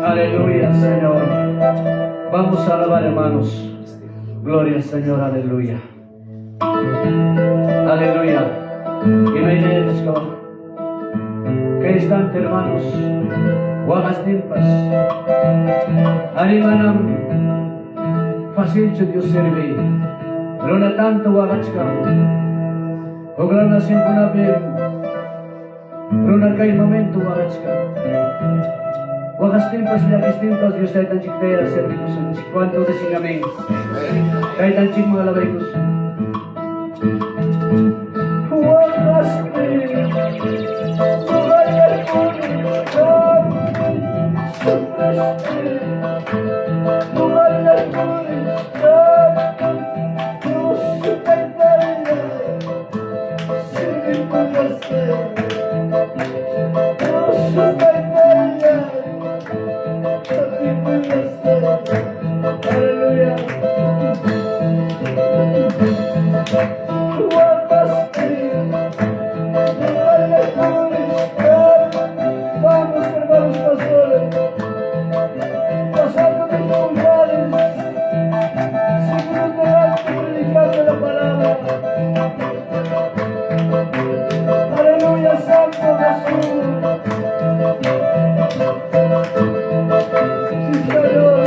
Aleluya, Señor. Vamos a alabar, hermanos. Gloria al Señor, aleluya. Aleluya. Imaynayachka. Kay instante, hermanos. Waqastinpas. Ari manam facilchu Dios servir. Runa tanto waqachkan. Huk nacionkunapi runa kay momento waqachkan. Waqastinpas llakistinpas Dios Taytanchiktaya servikusunchik. ¿Cuántos dicen amén? Taytanchikman alabaykusun. Waqastin, Aleluya. Vamos, hermanos pastores, pasando dificultades, seguimos delante predicando la palabra. Aleluya, Santo Jesús. Sí, Señor.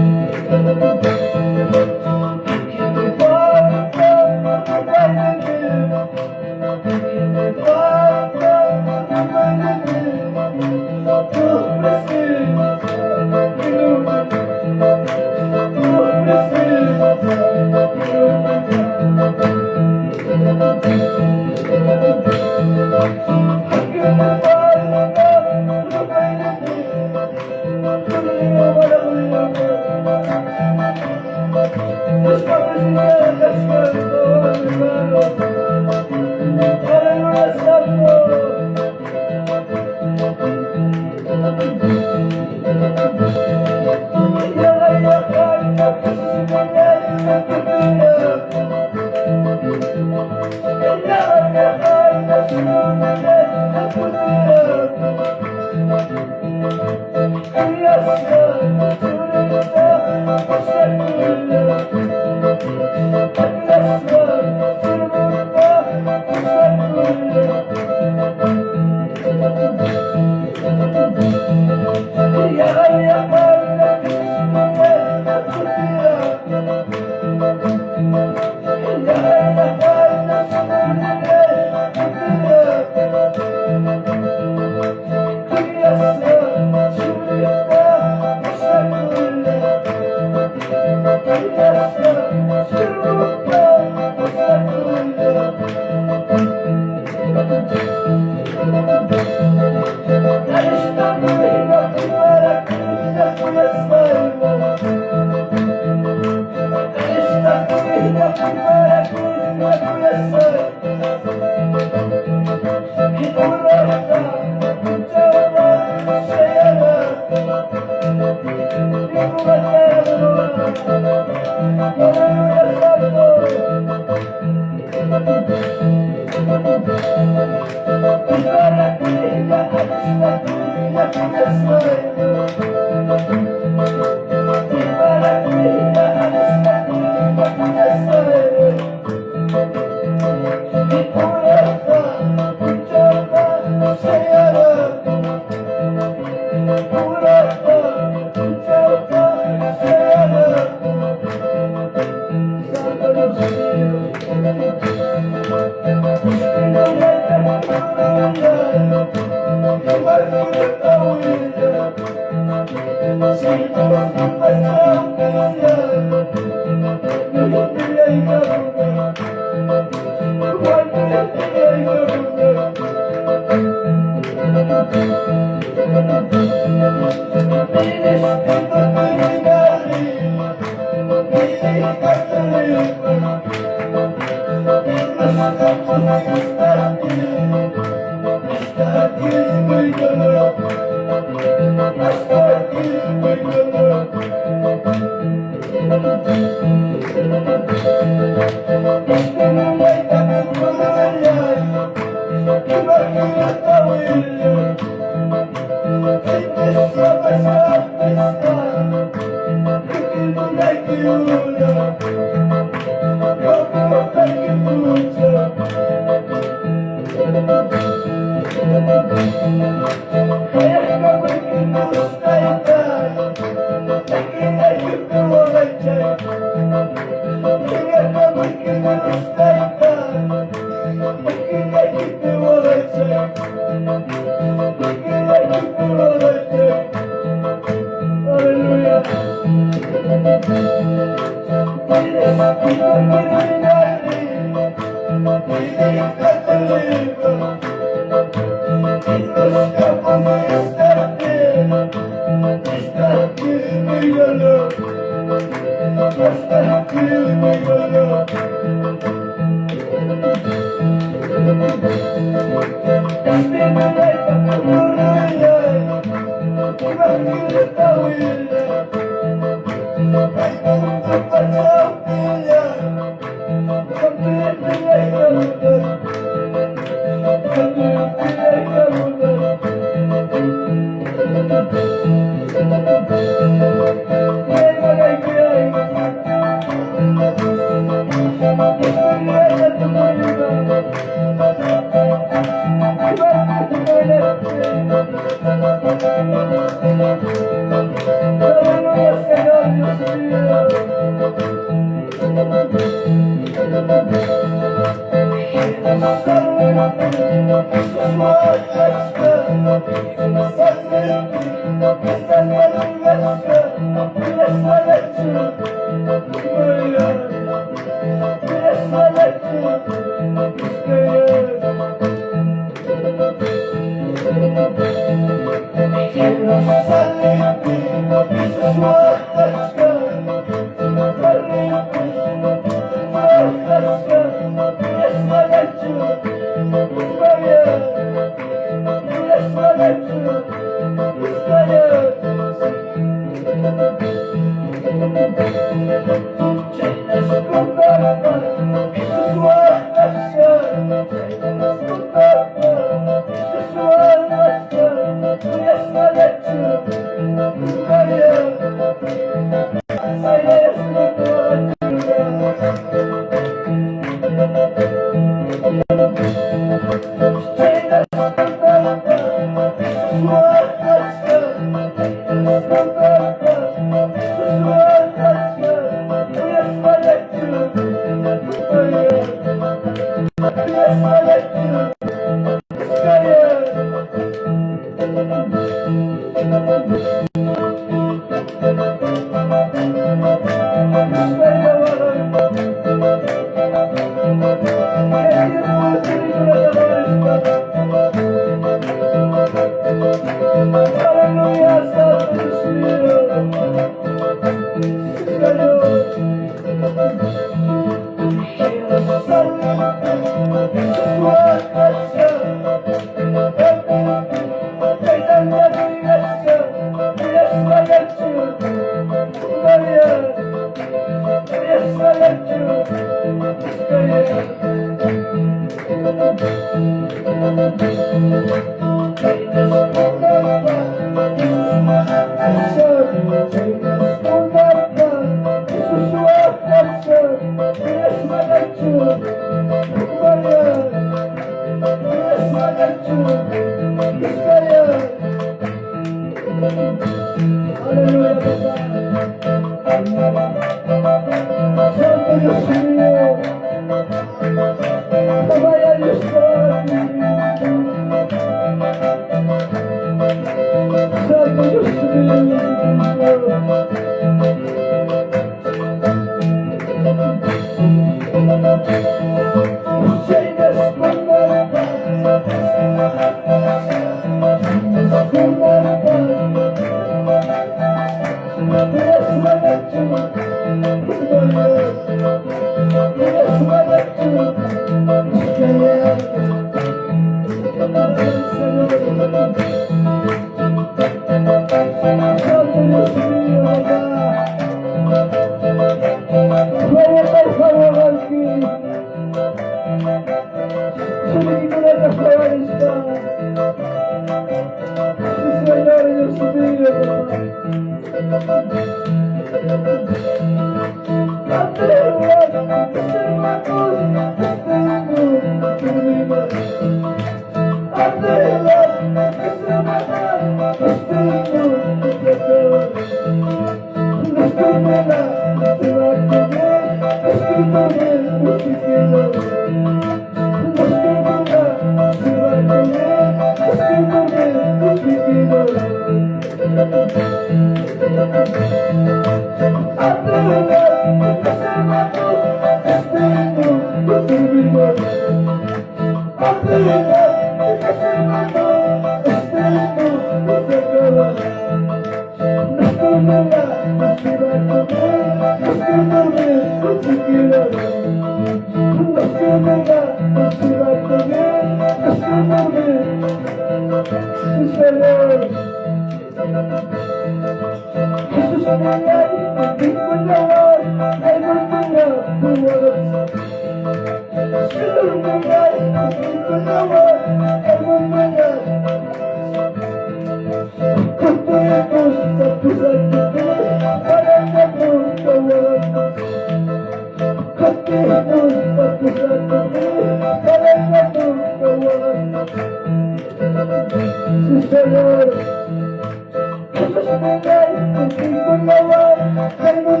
Señor.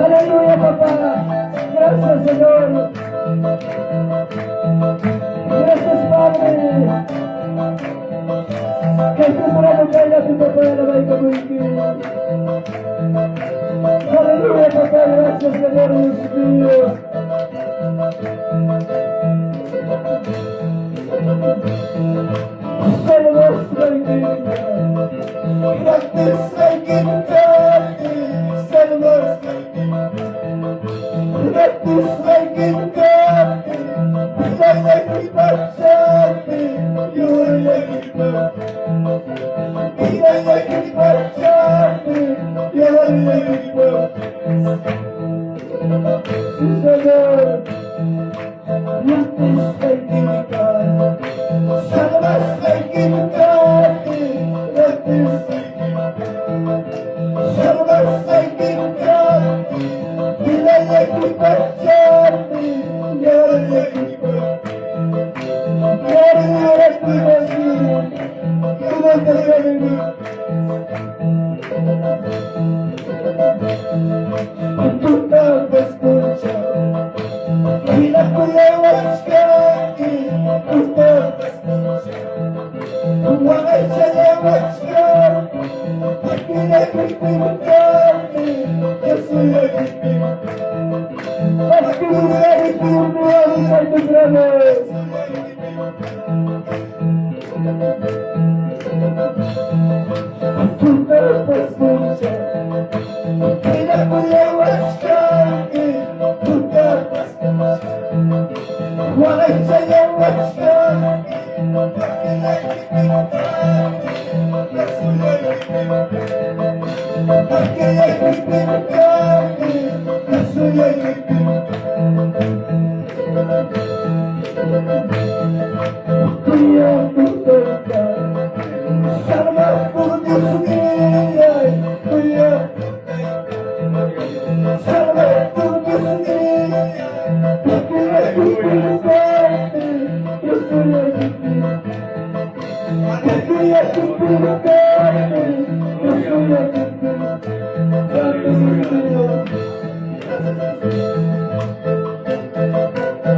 Aleluya, papá. Gracias, Señor. Gracias, Padre. Que tu caiga tu papá de la Aleluya, papá. Gracias, Señor Dios mío.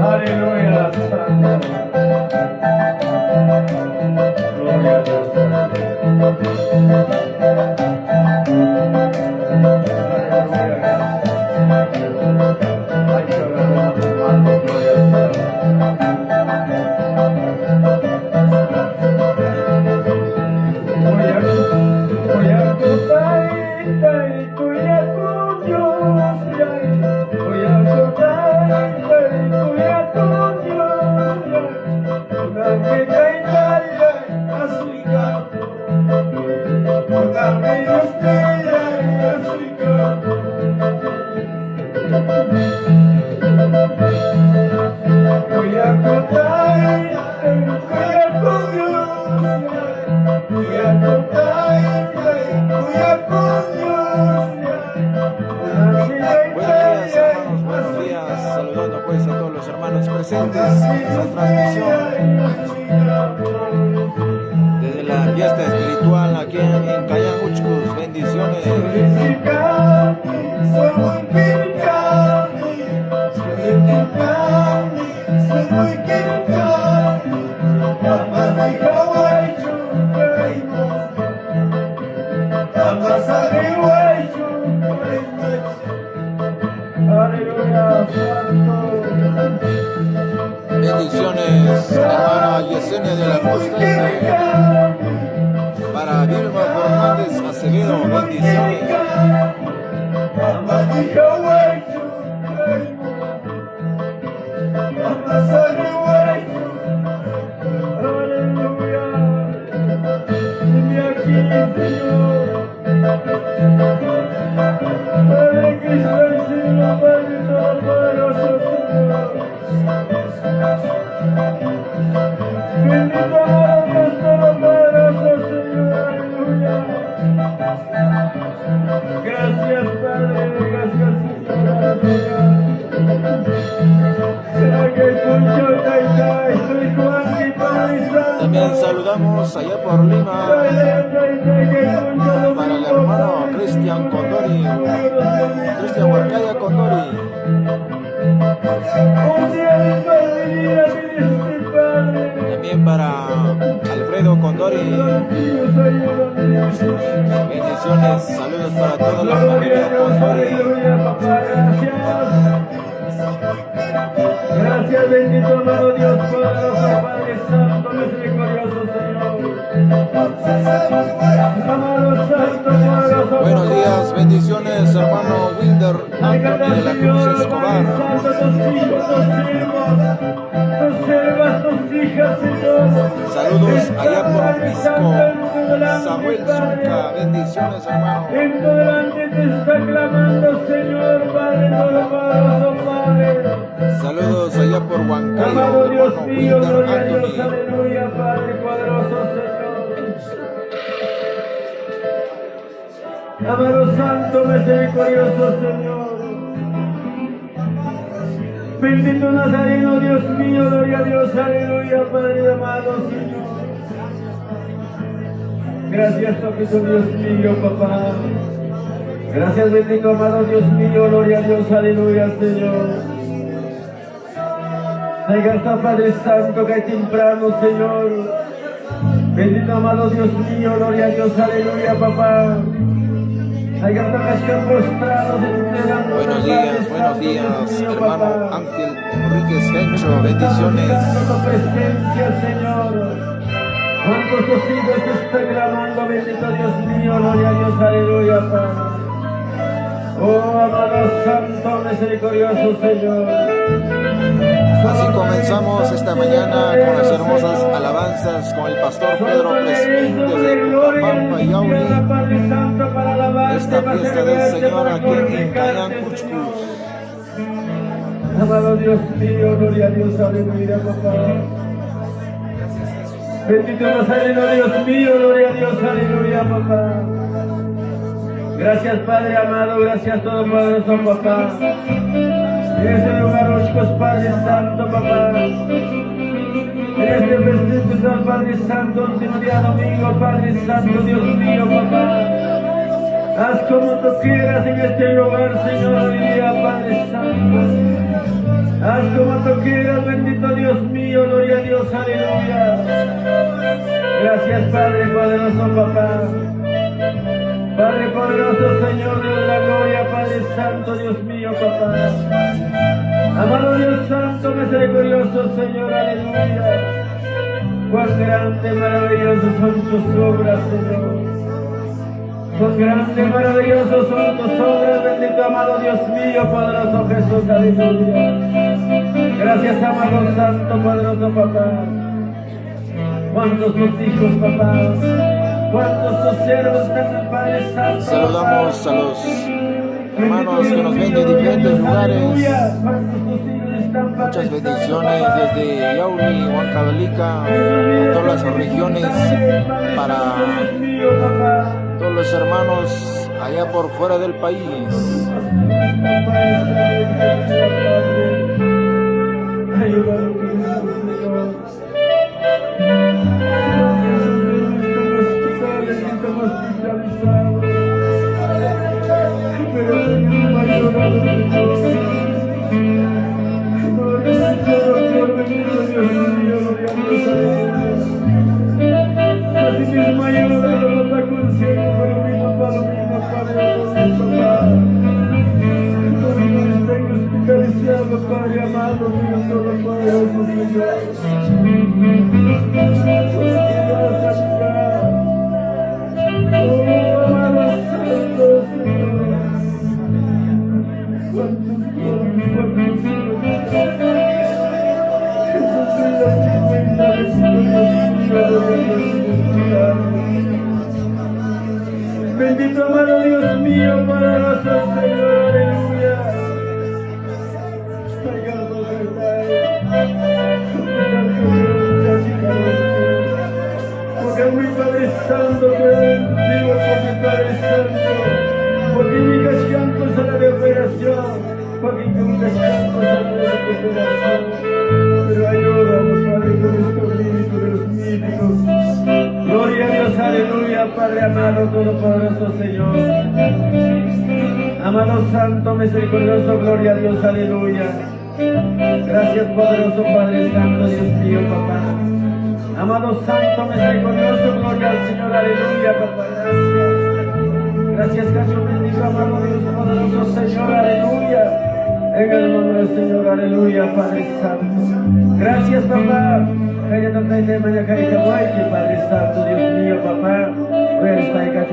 Aleluya, Santo. Gloria a Dios. Aleluya. Hay que agarrar tus manos, gloria al Señor. Buenos días, hermanos, buenos días. Saludando pues a todos los hermanos presentes en esta transmisión desde la fiesta espiritual aquí en Cayán Uchcus. Bendiciones. Aleluya, Santo. Bendiciones, hermana Yesenia de la Costa. Para Vilma Fernández Acevedo, bendiciones. Aleluya. Heme aquí, Señor. Padre Cristo, Señor, Padre Todopoderoso, Señor. Bendito amado Dios Todopoderoso, Señor. Aleluya. Gracias, Padre. Gracias, Señor. Aleluya. También saludamos allá por Lima para el hermano Cristian Condori, Cristian Huarcaya Condori. También para Alfredo Condori. Bendiciones, saludos para toda la familia Condori. Gracias, bendito amado Dios, poderoso Padre Santo, misericordioso Señor. Amado Santo, poderoso. Buenos días, bendiciones, hermano Wilder Anthony de la Cruz Señor, Escobar. Padre Santo, tus hijos, tus siervos, tus siervas, tus hijas, Señor. Saludos allá por Padre Pisco. Santo, en tu delante, Samuel Padre. Zunca, bendiciones, hermano. En tu delante te está clamando, Señor, Padre Todopoderoso, Padre. Saludos allá por Huancayo, Amado Dios hermano mío, Wilder gloria a Dios, Anthony. aleluya, Padre poderoso, Señor. Amado Santo, misericordioso, Señor. Bendito Nazareno, Dios mío, gloria a Dios, aleluya, Padre amado, Señor. Gracias, papito Dios mío, papá. Gracias, bendito amado Dios mío, gloria a Dios, aleluya, Señor. Traiga Padre Santo que hay temprano, Señor. Bendito amado Dios mío, gloria a Dios, aleluya, papá. Buenos días, buenos días, hermano Ángel Enríquez Gencho, bendiciones. Tu presencia, Señor. Cuántos tus hijos te están clamando, bendito Dios mío, gloria a Dios, aleluya, Padre. Oh, amado Santo, misericordioso Señor. Así comenzamos esta mañana con las hermosas alabanzas con el pastor Pedro Crespín desde Pucallpampa, Yauli. Esta fiesta del Señor aquí en Cayán, Uchcus. Amado Dios mío, gloria a Dios, aleluya, papá. Bendito Nazareno, Dios mío, gloria a Dios, aleluya, papá. Gracias, Padre amado, gracias Todopoderoso, papá. En este lugar, chicos, Padre Santo, papá. En este festivo, Padre Santo, último día domingo, Padre Santo, Dios mío, papá. Haz como tú quieras en este lugar, Señor, hoy día, Padre Santo. Haz como tú quieras, bendito Dios mío, gloria a Dios, aleluya. Gracias, Padre poderoso, papá. Padre poderoso, Señor, Dios de la gloria, Padre Santo, Dios mío, papá. Amado Dios Santo, misericordioso, Señor, aleluya. Cuán grande, maravilloso son tus obras, Señor. Cuán grande, maravilloso son tus obras, bendito, amado Dios mío, poderoso Jesús, aleluya. Gracias, amado Santo, poderoso papá. Cuántos tus hijos, papá. Cuántos tus siervos están, Padre Santo. Saludamos a los hermanos que nos ven de diferentes lugares. Muchas bendiciones desde Yauli, Huancavelica, a todas las regiones, para todos los hermanos allá por fuera del país. Padre amado, Dios todopoderoso, Señor. Oh, amado Santo, Señor. Cuántos Bendito amado Dios mío, poderoso Señor, aleluya. Porque mi Padre Santo, que bendigo por mi Padre Santo, porque mi canto será de operación, porque mi canto será de recuperación. Pero ayúdanos, Padre, con estos médicos de los médicos. Gloria a Dios, aleluya, Padre amado, todopoderoso Señor. Amado Santo, misericordioso, gloria a Dios, aleluya. Gracias, poderoso Padre Santo, Dios mío, papá. Amado Santo, misericordioso, gloria al Señor, aleluya, papá, gracias. Gracias, Cacho bendito, amado Dios, poderoso Señor, aleluya. En el nombre del Señor, aleluya, Padre Santo. Gracias, papá. Padre Santo, Dios mío, papá. Voy a estar acá,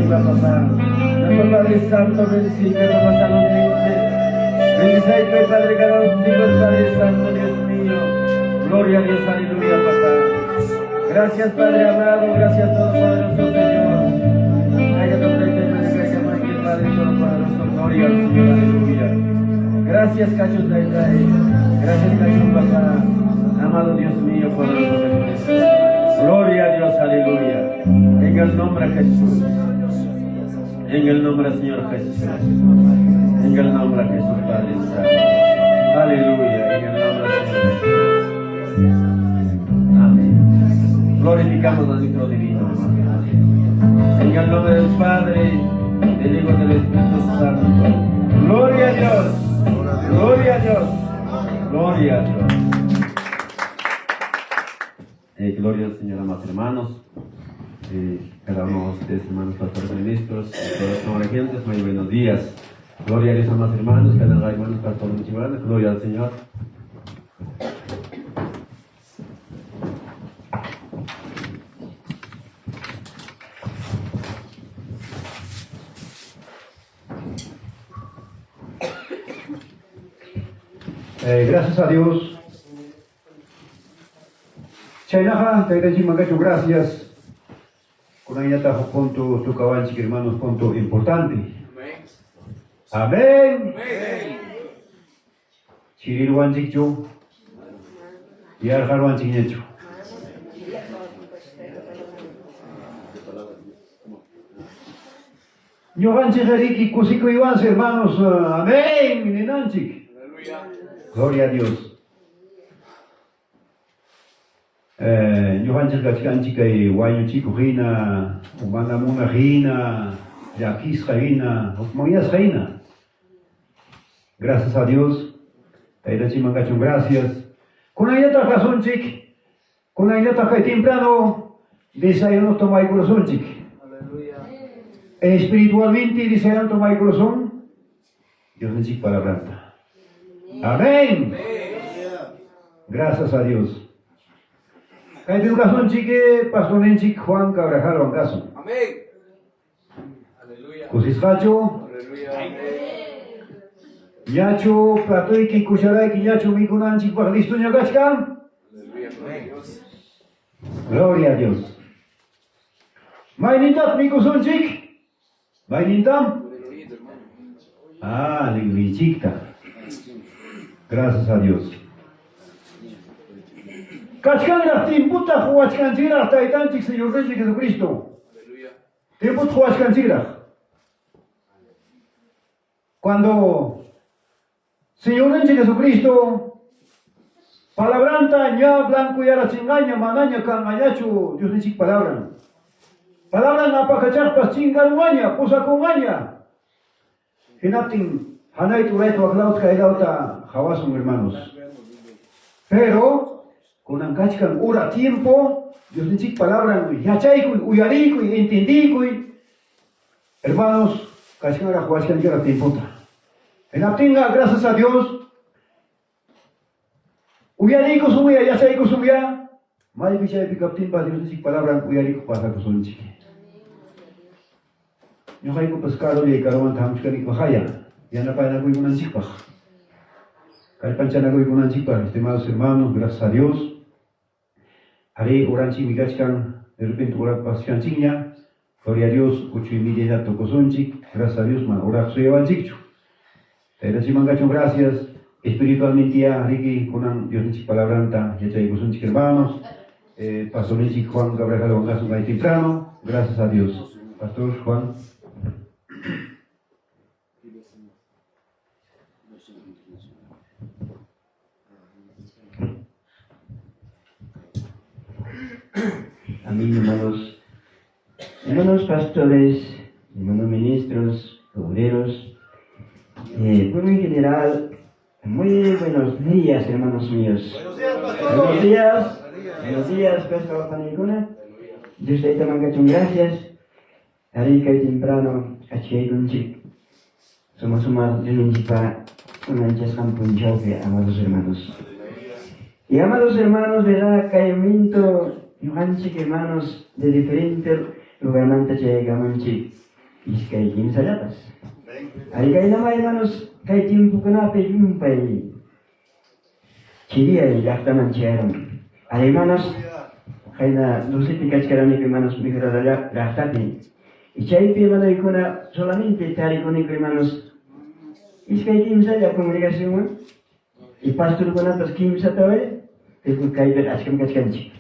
papá. Padre Santo, bendice, papá, salud, Bendice, Padre, cada uno Padre Santo, Dios mío. Gloria a Dios, aleluya, papá. Gracias, Padre amado, gracias Todopoderoso Señor. Padre Todopoderoso, gloria al Señor, aleluya. Gracias, Cacho Gracias, Cacho, papá. Amado Dios mío, poderoso Jesús. Gloria a Dios, aleluya. En el nombre de Jesús. En el nombre del Señor Jesús. En el nombre de Jesús, Padre Santo. Aleluya. En el nombre del Señor Jesús. Amén. Glorificamos a nuestro divino. En el nombre del Padre, del Hijo y del Espíritu Santo. Gloria a Dios. Gloria a Dios. Gloria a Dios. Gloria al Señor, amados hermanos. Cada uno de ustedes, hermanos pastores ministros, y todos los congregantes, muy buenos días. Gloria a Dios, amados hermanos, cada hermanos pastores gloria al Señor. Gracias a Dios. Chaynaqa, taytanchikman kachun gracias. Kunanñataq huk punto tukawanchik, hermanos, punto importante. Amén. Chiriruwanchikchu? Yarqaruwanchikñachu? Ñuqanchikqa riki kusikuywansi, hermanos, amén ninanchik. Gloria a Dios. Ñuqanchik kachkanchik kay wañuchikuq hina, mana munaq hina, llakisqa hina, hukmanyasqa hina. Gracias a Dios. Taytanchikman kachun gracias. Kunanllataq kasunchik, kunanllataq kay temprano desayuno tomaykurusunchik. Espiritualmente desayuno tomaykurusun Diosninchik palabranta. Amén. Gracias a Dios. Kaypim kasunchik pastorninchik Juan Cabrajalwan kasun. Amén. Kusisqachu? Ñachu platoyki cucharayki ñachu mikunanchikpaq listoña kachkan? Gloria a Dios. Maynintataq mikusunchik? Maynintam? Ah, linrinchikta. Gracias a Dios. Kachkanraq tiempota quwachkanchikraq taytanchik Señorninchik Jesucristo. Tiempota quwachkanchikraq. Cuando Señorninchik Jesucristo palabranta ña blancuyarachinqaña manaña kanqañachu Diosninchik palabran. Palabran apakachaqpas chinkarunqaña, pusakunqaña. Hinaptin hanayta urayta waklawta kaylawta hawasun, hermanos. Pero kunan kachkan hora tiempo Diosninchik palabran yachaykuy, uyariykuy, entendiykuy. Hermanos, kachkanraq wachkanchikra tiempota. Hinaptinqa, gracias a Dios, uyariykusunya, yachaykusunya, maypi chaypi kaptinpas Diosninchik palabran uyarikuq pasakusunchik. Ñuqaykupas karullay karumanta hamuchkanikpaq haya, yanapanakuykunanchikpaq, kallpanchanakuykunanchikpaq, estimados hermanos, gracias a Dios. Arí, uranchikmi kachkan, de repente ura paskanchikña, gloria a Dios, 8:30 tukusunchik, gracias a Dios, mana uraq suyawanchikchu. Taytanchikman kachun gracias, espiritualmente ya, riki, kunan Diosninchik palabranta yachaykusunchik, hermanos. Pastorninchik Juan Gabriel kasun kay temprano, gracias a Dios. Pastor Juan. Amén, hermanos, hermanos pastores, hermanos ministros, obreros, bueno, en general, muy buenos días, hermanos míos. Buenos días, pastor. Buenos días. Buenos días, pastor panikuna. Dios taytaman kachun gracias. Arí kay temprano achkaykunchik. Suma suma Diosninchikpa unanchasqan punchawpi, amados hermanos. Y amados hermanos, verdad, kay momento ñuqanchik hermanos de diferente lugarmanta chayaykamunchik iskay kimsallapas. Arí kaynama hermanos, kay tiempokunapi llumpay chiriyay llaqtaman chayarun. Arí hermanos, qayna 12pi kachkaraniku hermanos Mejorada llaqtapi. Y chaypi hermanoykuna solamente tarikuniku hermanos iskay kimsalla congregacionwan y pastorkunapas kimsata kaypi achkam kachkanchik.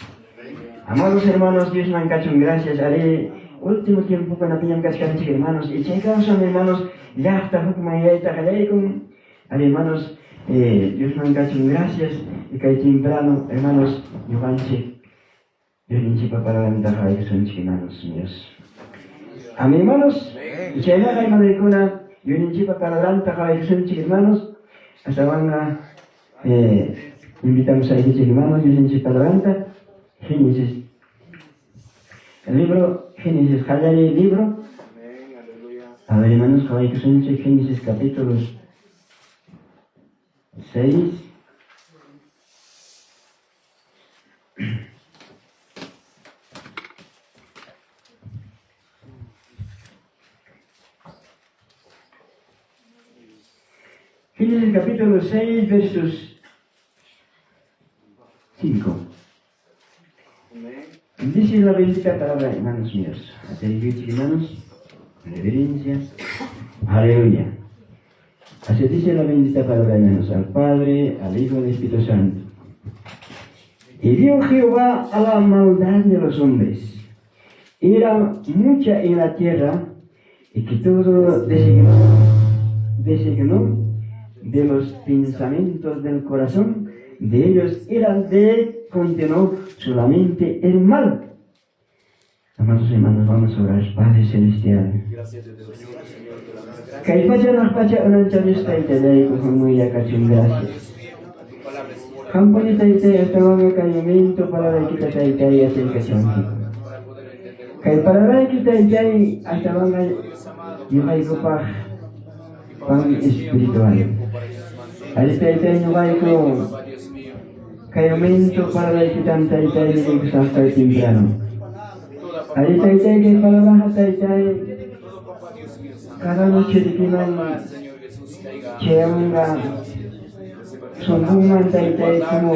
Amados hermanos, Diosman kachun gracias. Arí último tiempokunapiñam kachkanchik hermanos. Y chay kawsan hermanos llaqta hukmanyayta qallaykun. Arí hermanos, Diosman kachun gracias. Y kay temprano hermanos ñuqanchik Diosninchikpa palabranta qawaykusunchik hermanos míos. Amén, hermanos. Y chaynaqa hermanoykuna Diosninchikpa palabranta qawaykusunchik hermanos. Astawanqa invitamos a hermanos Diosninchik palabranta Génesis. Libro Génesis, qallariy libro. A ver, hermanos, qawaykusunchik Génesis capítulo 6. Génesis capítulo 6, versos 5. Dice la bendita palabra, hermanos míos. Hermanos, reverencia. Aleluya. Así dice la bendita palabra, hermanos, al Padre, al Hijo y al Espíritu Santo. Y vio Jehová a la maldad de los hombres. Era mucha en la tierra y que todo designó de los pensamientos del corazón de ellos era de continuo solamente el mal. Amados hermanos, vamos a orar. Padre Celestial. Kay pacha naq pacha unancha Dios taytallayku hamuya kachun gracias. Qampuni taytay astawanqa kay momento palabraykita taytay achaykachanki. Kay palabrayki taytay astawanqa ñuqaykupaq pan espiritual. Ari taytay ñuqayku kay momento palabraykitam taytay niykusaq kay temprano. Ari taytay kay palabraqa taytay cada noche rikiman chayamunqa sunqunman taytay como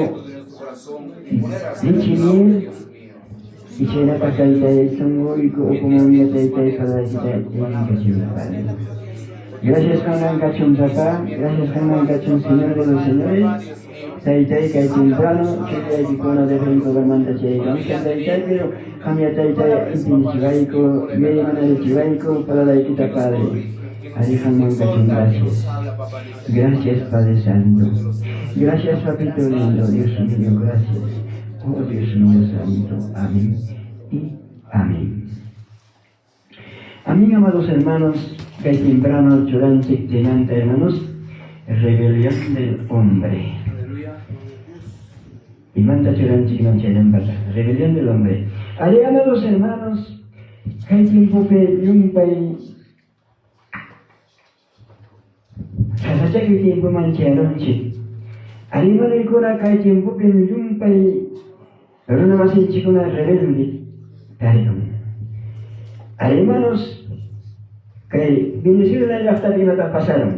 leche miel y chaynataq taytay sunquyku ukumanya taytay palabraykita yachaykachun Padre. Gracias qanman kachun papá, gracias qanman kachun Señor de los señores. Taytay kay temprano churiyaykikuna diferente lugarmanta chayaykamushan taytay, pero qamya taytay intindichiwayku, yuyaymanarichiwayku palabraykita Padre. Ari qanman kachun gracias. Gracias Padre Santo. Gracias Papito lindo, Dios mío, gracias. Oh Dios mío Santo. Amén y amén. Amén, amados hermanos, kay temprano churanchik temanta, hermanos, rebelión del hombre. Imanta churanchik chaynanpata, rebelión del hombre. Ari, amados hermanos, kay tiempopi llumpay sasachakuy tiempoman chayarunchik. Ari, hermanoykuna, kay tiempopim llumpay runa masinchikkuna rebelde tarikun. Ari, hermanos, kay Venezuela llaqtapi imata pasaron.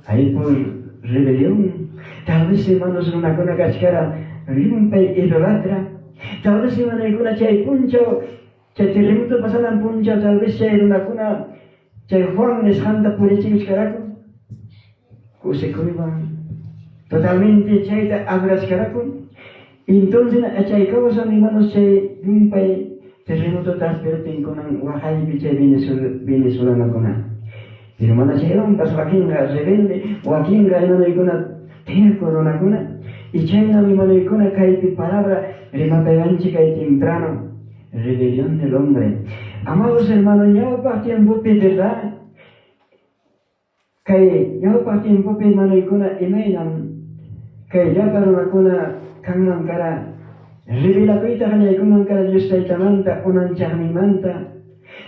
Ahí por rebelión. Tal vez, hermanos, runakuna kachkara llumpay idolatra. Tal vez, hermanoykuna, chay punchaw, chay terremoto pasanan punchaw, tal vez chay runakuna, chay Juan nisqanta purichikuchkaraku. Kusikuywan. Totalmente chayta adorachkaraku. Entonces, chay kawsan, hermanos, chay llumpay terremoto taspertinkunan waqaypi chay venezolanakuna. Pero mana chaywanpas wakinqa rebelde, wakinqa hermanoykuna terco runakuna. Y chaynam hermanoykuna kaypi palabra rimapaywanchik kay temprano, rebelión del hombre. Amados hermanos, ñawpaq tiempopi, ¿verdad? Kay ñawpaq tiempopi hermanoykuna imaynam kay llapa runakuna kanman kara revelakuyta qallaykunman kara Dios taytamanta unanchaqninmanta.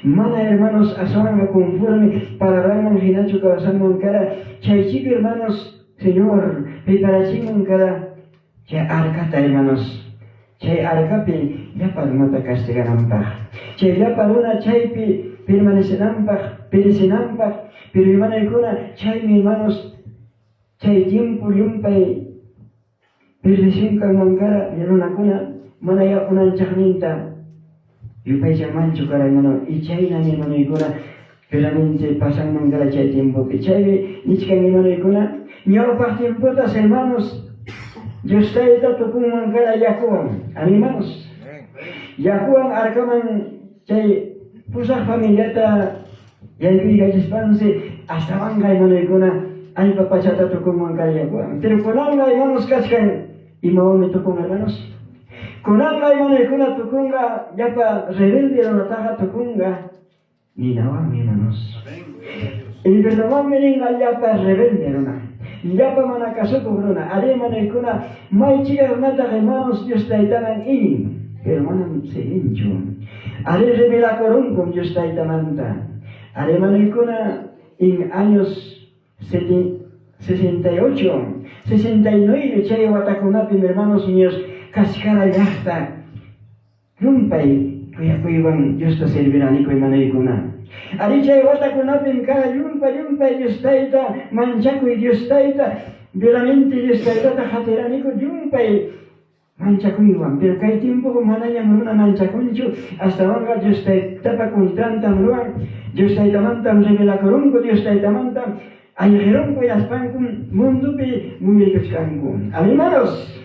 Mana hermanos aswanqa conforme palabranman hinachu kawsanman kara chaychika hermanos Señor preparachinman kara chay arcata hermanos, chay arcapi llapa runata castigananpaq, chay llapa runa chaypi permanecenanpaq, perecenanpaq, pero hermanoykuna chaymi hermanos chay tiempo llumpay perdición kanman kara runakuna mana ya unanchaqninta yupaychanmanchu kara hermano, y chaynam hermanoykuna realmente pasanman kara chay tiempopi. Chaymi nichkan hermanoykuna ñawpaq tiempotas hermanos Dios tayta tukunman kara yakuwan, hermanos. Yakuwan arcaman chay pusaq familiata yaykuykachispansi astawanqa hermanoykuna allpa pachata tukunman kara yakuwan. Pero kunanqa hermanos kachkan imawanmi tukun hermanos. Kunanqa hermanoykuna tukunqa llapa rebelde runataqa tukunqa ninawanmi hermanos. Infiernomanmi rinqa llapa rebelde runa, llapa mana kasukuq runa. Ari hermanoykuna maychika runataq hermanos Dios taytaman iñin, pero manam servinchu. Arí, rebelakurunkum Dios Taytamanta. Arí, hermanoykuna, en años 68, 69 chay watakunapim, hermanos míos, kachkara llaqta llumpay kuyakuywan Diosta serviraniku, hermanoykuna. Arí, chay watakunapim kara llumpa llumpay Dios Tayta manchakuy, Dios Tayta veramente Dios Taytata qatiraniku llumpay manchakuywan. Pero kay tiempoqa manañam runa manchakunchu, astawanqa Dios Taytapa contrantam ruwan, Dios Taytamantam rebelakurunku, Dios Taytamantam ayqirunku, hinaspankum mundopi muyuykuchkanku. Hermanos,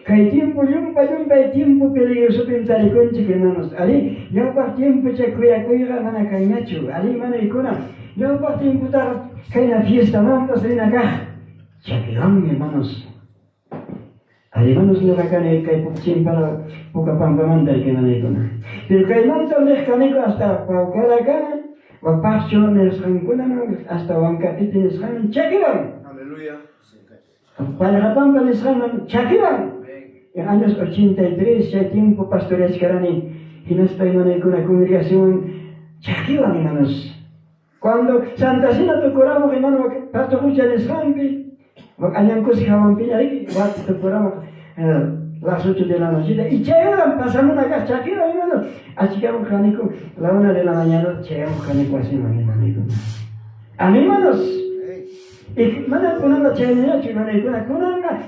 kay tiempo llumpa llumpay tiempo peligrosopim tarikunchik, hermanos. Arí, ñawpaq tiempo chay kuyakuyqa mana kanñachu. Arí, hermanoykuna, ñawpaq tiempotaqa kayna fiestamanpas rina kaq chakiwanmi, hermanos. Hermanos, ñuqa kani kay Chimpala Pucapampamanta, hermanoykuna. Pero kaymanta riq kaniku hasta Paucarakama, Wapaqcho nisqankunaman, hasta Huancapiti nisqanman chakiwan. Aleluya. Pallqapampa nisqanman chakiwan. En años 83 chay tiempo pastoreachkarani, hinaspa, hermanoykuna, congregación chakiwan, hermanos. Cuando Santa Cena tukuramos, hermano, Pasto Hucha nisqanpi, Añankusi hawanpiña riki, wati tukuramos las 8 de la noche. Y chay horam pasamuna kaq chakiwan, hermano. Achikamuq kaniku la 1 de la mañana, chayamuq kaniku wasiman, hermanoykuna. Amén, hermanos. Y mana kunanqa chaynañachu, hermanoykuna, kunanqa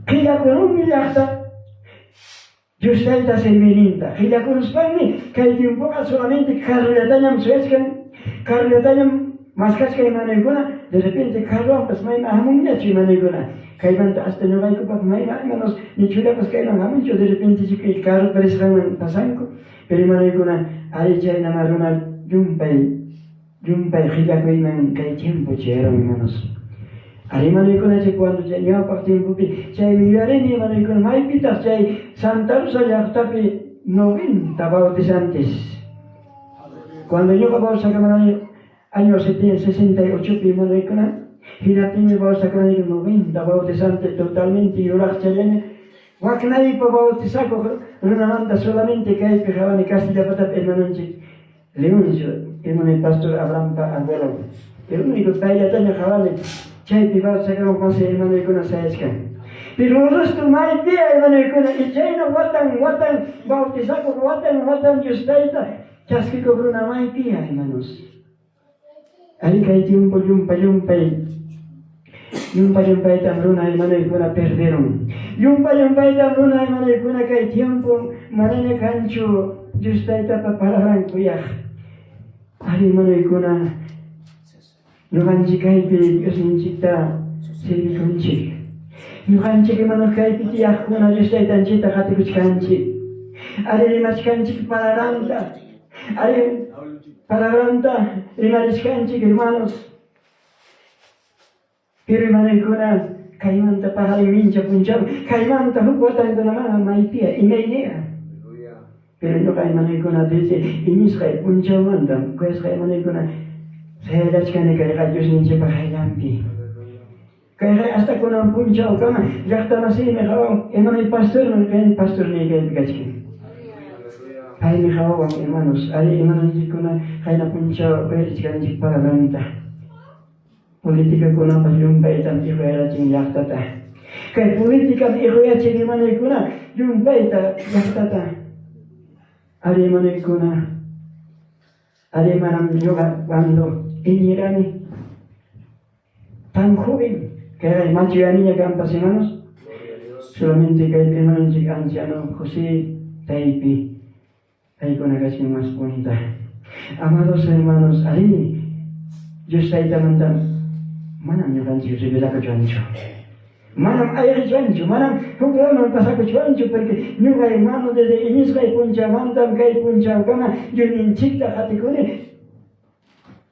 qillakurunmi llaqta Dios Tayta serviyninta. Qillakuruspanmi kay tiempoqa solamente carrollatañam suyachkan, carrollatañam maskachkan, hermanoykuna. De repente carrowanpas mayman hamunñachu, hermanoykuna. Kaymanta hasta ñuqaykupaq mayman, hermanos, ni chulapas kayman hamunchu, de repente chay carro risqanman pasanku. Pero, hermanoykuna, arí, chaynama runa llumpay llumpay qillakuyman kay tiempo chayarun, hermanos. Arí, hermanoykuna, chay cuando chay ñawpaq tiempopi chaymi yuyarini, hermanoykuna, maypitaq chay Santa Rosa llaqtapi 90 bautizantes. Cuando ñuqa bautizakamani año 68pi, hermanoykuna, hinaptinmi bautizakamani 90 bautizantes totalmente yuraqchallaña. Waknaypa bautizakuq runamanta solamente kaypi qawani Castillapatapi hermanonchik Leoncio, hermano pastor Abrahampa abuelo. El único payllataña qawani chaypi bautizakamuq masi, hermanoykuna, sayachkan. Pero el resto maypiya, hermanoykuna? Y chayna watan watan bautizakuq, watan watan Dios Tayta chaskikuq runa maypiya, hermanos? Arí, kay tiempo llumpa llumpay llumpa llumpaytam runa, hermanoykuna, perderun. Llumpa llumpaytam runa, hermanoykuna, kay tiempo manaña kanchu Dios Taytapa palabran kuyaq. Arí, hermanoykuna, ñuqanchik kaypi Diosninchikta servikunchik. Ñuqanchik, hermanos, kaypi tiyaqkuna Dios Taytanchikta qatikuchkanchik. Arí, rimachkanchik palabranta. Arí, palabranta rimarichkanchik, hermanos. Pero, hermanoykuna, kaymanta paqarin mincha punchaw, kaymanta huk watankunamana maypiya, imayniya? Pero ñuqa, hermanoykuna, desde iñisqay punchawmantam, kuyasqay hermanoykuna, sayallachkani kayqa Diosninchikpa qayllanpi. Kayqa hasta kunan punchawkama llaqtamasiymi qawan, hermanoy pastormi, kay pastorniy kaypi kachkan. Paymi qawawan, hermanos. Arí, hermanonchikkuna, qayna punchaw uyarichkanchik palabranta. Politikakunapas llumpaytam iquyarachin llaqtata. Kay politikam iquyachin, hermanoykuna, llumpayta llaqtata. Arí, hermanoykuna, arí, manam ñuqa cuando iñirani tan joven, kay machuyaniña kanpas, hermanos. Solamente kay hermanonchik anciano José Taypi, paykuna kachkan más punta. Amados hermanos, arí, Dios Taytamanta manam ñuqanchik rebelakuchwanchu. Manam ayqichwanchu, manam huk lawman pasakuchwanchu, porque ñuqa, hermano, desde iñisqay punchawmantam kay punchawkama Diosninchikta qatikuni.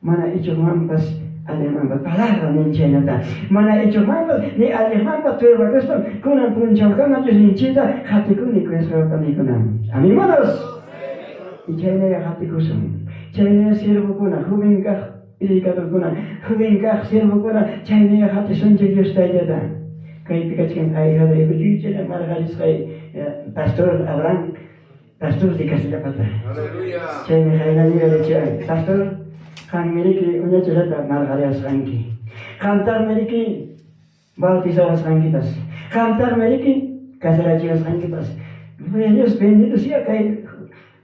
Mana ichuqmanpas alliqmanpas palabra nin chaynata. Mana ichuqmanpas ni alliqmanpas turbakuspam kunan punchawkama Diosninchikta qatikuni, kuyasqa panikuna. Amén, hermanos. Y chaynalla qatikusun. Chaynalla siervokuna, joven kaq predicadorkuna, joven kaq siervokuna, chaynalla qatisunchik Dios Taytata. Kaypi kachkan ahijado uchuychalla marqarisqay pastor Abraham. Pastor de Castillapata. Chaymi qayna yuyarichiwan. Pastor, qanmi riki uñachallata marqariwasqanki. Qamtaqmi riki bautizawasqankipas. Qamtaqmi riki casarachiwasqankipas. Gloria a Dios, bendito sea kay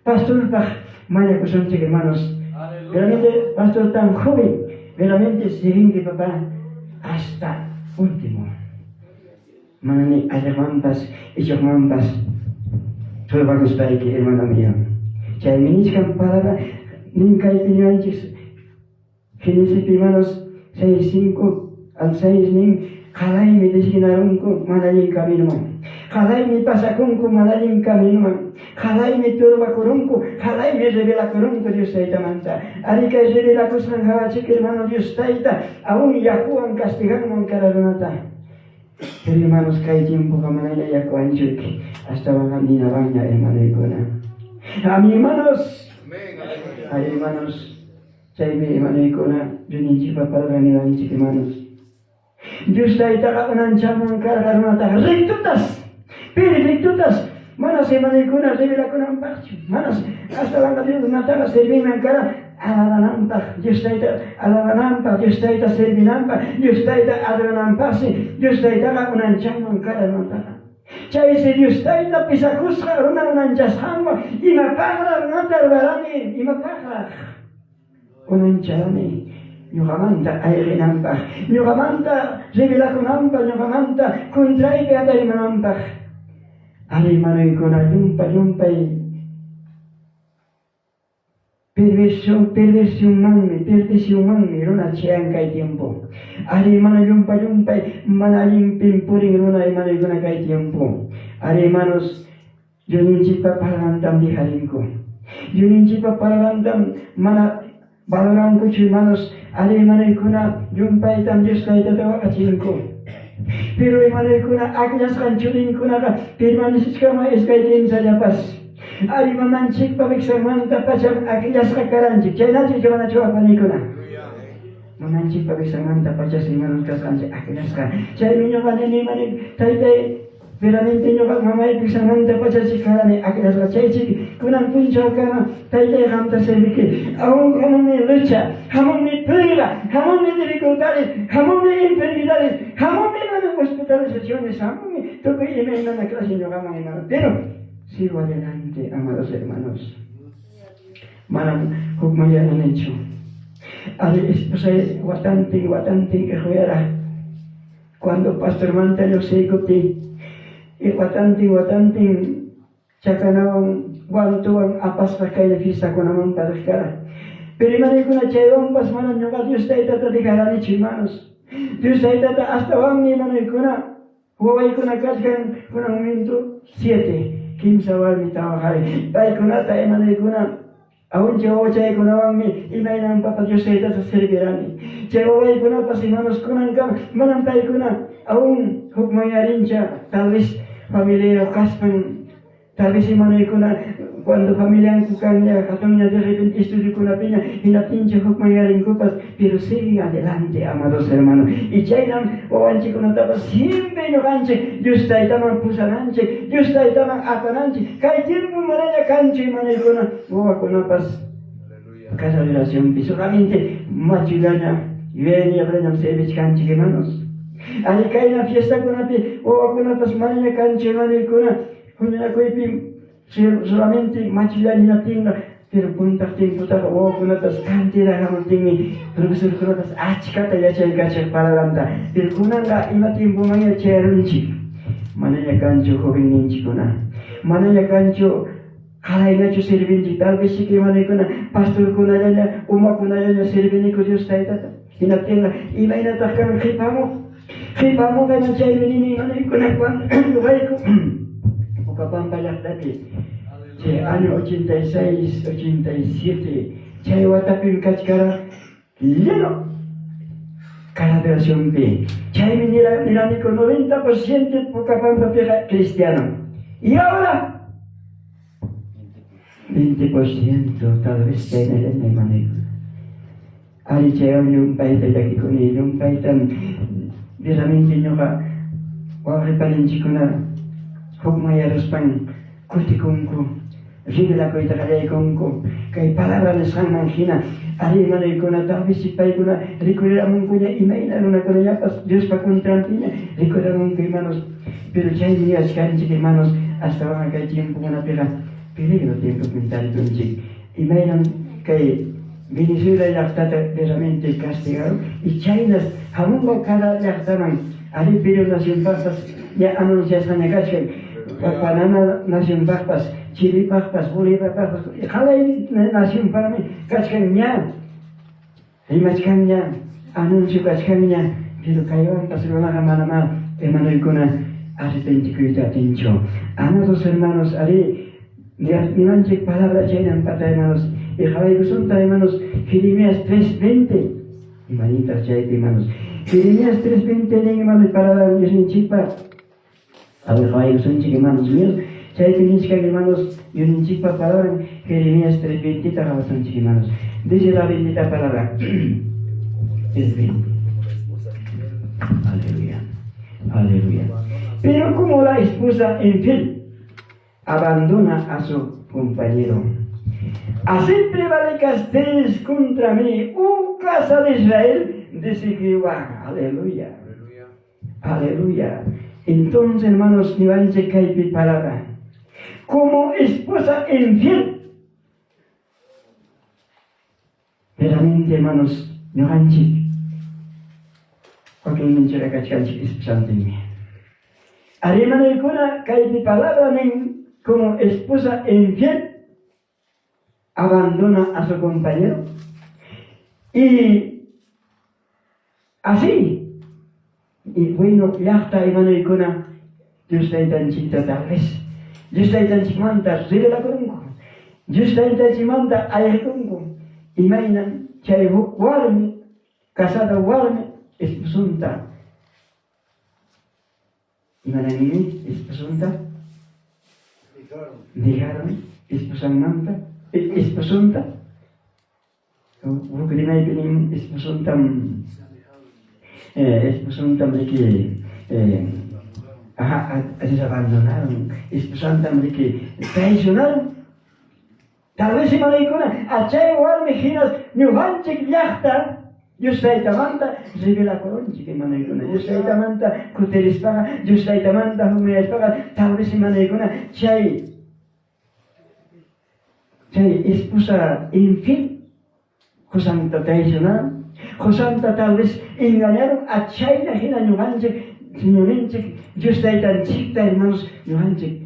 pastorpaq mañakusunchik, hermanos. Realmente pastor tan joven, realmente siguinki papá hasta último. Mana ni allaqmanpas ichoqmanpas turbakuspayki, hermano mío. Chaymi nichkan palabra nin kaypi niwanchik Génesis hermanos 6, 5 al 6 nin qalaymi designarunku mana allin caminoman. Qalaymi pasakunku mana allin caminoman. Qalaymi turbakurunku, qalaymi rebelakurunku Dios Taytamanta. Ari kay rebelakusqan hawachik hermano Dios Tayta aún yakuwan castiganman kara runata. Pero hermanos, kay tiempoqa manaña yakuwanchik, astawanqa ninawanña hermanoykuna. Amén, hermanos. Ay, hermanos, chaymi hermanoykuna, Diosninchikpa palabra niwanchik, hermanos. Dios Taytaqa unanchanman karqa runataqa rectotas, perfectotas, manas hermanoykuna revelakunanpaqchu, manas astawanqa Dios runataqa servinman kara alabananpaq, Dios Tayta alabananpaq, Dios Tayta servinanpaq, Dios Tayta adorananpaqsi, Dios Taytaqa unanchanman kara runataqa. Chaysi Dios Tayta pisakusqa runa unanchasqanwan imapaqraq runata rurarani, imapaqraq unancharani ñuqamanta ayqinanpaq, ñuqamanta revelakunanpaq, ñuqamanta contraypi hatarimunanpaq. Ari hermanoykuna, llumpa llumpay perversión, perversionmanmi, perdicionmanmi runa chayan kay tiempo. Ari hermano, llumpa llumpay mana allinpim purin runa hermanoykuna kay tiempo. Ari hermanos, Diosninchikpa palabrantam dejarinku. Diosninchikpa palabrantam mana valorankuchu hermanos. Ari hermanoykuna, llumpaytam Dios Taytata waqachinku. Pero hermanoykuna, akllasqan churinkunaqa permanecechkama iskay kimsallapas. Ari mamanchikpa wiksanmanta pacham akllasqa karanchik. Chaynachu manachu wawqanikuna? Mamanchikpa wiksanmanta pachas hermanos kasqanchik akllasqa. Chaymi ñuqa nini mani taytay veramente ñuqa mamaypa wiksanmanta pachachik karani akllasqa. Chaychik kunan punchawkama taytay qamta serviki. Aún hamunmi lucha, hamunmi prueba, hamunmi dificultades, hamunmi enfermedades, hamunmi hermano hospitalizaciones, hamunmi tukuy imaymana clase ñuqaman hermano. Pero sigo adelante, amados hermanos. Manam hukmanyaranichu. Ari esposay watantin watantin iquyara. Cuando pastormanta lluqsiykuptiy, watantin watantin chakanawan guantuwan apasqa kayna fiestakunaman riq kara. Pero hermanoykuna, chaywanpas mana ñuqa Dios Taytata dejaranichu, hermanos. Dios Taytata astawanmi hermanoykuna, wawaykuna kachkan kunan momento 7, kimsa warmi tawa qhari. Paykunata hermanoykuna, auncha wawachaykunawanmi imaynam papa Dios Taytata servirani. Chay wawaykunapas hermanos kunankama manam paykuna aún hukmanyarincha, tal vez familiayuq kaspan, tal vez hermanoykuna cuando familianku kanña hatunña de repente estudiokunapiña hinaptincha hukmanyarinkupas, pero siguen adelante, amados hermanos. Y chaynam wawanchikkunatapas siempre ñuqanchik Dios Taytaman pusananchik, Dios Taytaman apananchik. Kay tiempo manaña kanchu hermanoykuna, wawakunapas casa de oracionpi solamente machullaña yuyayniyuqllañam servichkanchik, hermanos. Ari kayna fiestakunapi wawakunapas manaña kanchu hermanoykuna, huñunakuypi solamente machullaña hinaptinqa, pero puntaq tiemputaqa wawakunapas cantidad hamuptinmi profesorkunapas achkata yachaykachiq palabranta. Pero kunanqa ima tiempomanña chayarunchik, manaña kanchu jovenninchikkuna, manaña kanchu qalaynachu servinchik. Tal vez chik hermanoykuna pastorkunallaña umakunallaña serviniku Dios Taytata. Hinaptinqa imaynataq kan qipamuq qipamuq ima chaymi nini hermanoykuna, cuando ñuqayku Pucallpampa llaqtapi chay año 86, 87 chay watapim kachkara lleno cada adoracionpi. Chaymi niraniku 90% Pucapampapiqa cristiano. Y ahora 20% tal vez chaynallaña hermanoykuna. Ari chaywan llumpayta llakikuni, llumpaytam veramente ñuqa wawqi paninchikkuna hukmanyaruspan kutikunku. Revelakuyta qallaykunku. Kay palabra nisqanman hina, arí, hermanoykuna, tal vez paykuna rikuriramunkuña imayna runakunallapas Diospa contranpiña rikuriramunku, hermanos. Pero chaymi yachkanchik, hermanos, astawanqa kay tiempokunapiqa peligro tiempopim tarikunchik. Imaynam kay Venezuela llaqtata realmente castigaron y chaynas hamunqa cada llaqtaman, arí, Perú nacionpaqpas ña anunciasqaña kachkan, Panamá nacionpaqpas, Chilipaqpas, Boliviapaqpas, qalay nacionpaqmi kachkan ña, rimachkanña, anuncio kachkanña, pero kaywanpas runaqa manamá, hermanoykuna, arrepentikuyta atinchu. Amados hermanos, arí, niwanchik palabra chaynam pata, hermanos, y qawaykusunta, hermanos, Jeremías 3:20. Imanintaq chaypi, hermanos? Jeremías 3:20 nin, hermanos, palabra Diosninchikpa. A ver, qawaykusunchik, hermanos míos. Chaypi nichkan, hermanos, Diosninchikpa palabran, Jeremías 3:20 ta qawasunchik, hermanos. Dice la bendita palabra. 3:20. Aleluya. Aleluya. Pero como la esposa infiel abandona a su compañero, así prevaricasteis contra mí, oh casa de Israel, dice Jehová. Aleluya. Aleluya. Entonces, hermanos, niwanchik kaypi palabra. Como esposa infiel, verdaderamente, hermanos, ñuqanchik wakinninchikqa kachkanchik esposantinmi. Arí, hermanoykuna, kaypi palabra nin, como esposa infiel abandona a su compañero. Y así, y bueno, llaqta, hermanoykuna, Dios taytanchikta tal vez, Dios taytanchikmanta rebelakurunku, Dios taytanchikmanta ayqikunku, imaynam chay huk warmi, casada warmi, esposonta, imananmi esposonta? Dejaron esposanmanta, esposonta, huk rimaypi nin esposontam, esposontam riki, ajá, abandonaron, esposantam riki traicionaron. Tal vez hermanoykuna, a chay warmi hinas ñuqanchik llaqta Dios taytamanta rebelakurunchik, hermanoykuna. Dios taytamanta kutirispaqa, Dios taytamanta hukmayaspaqa, tal vez hermanoykuna chay chay esposa infiel qusanta traicionaron, qusanta tal vez engañaron, a chayna hina ñuqanchik Señorninchik Dios taytanchikta, hermanos, ñuqanchik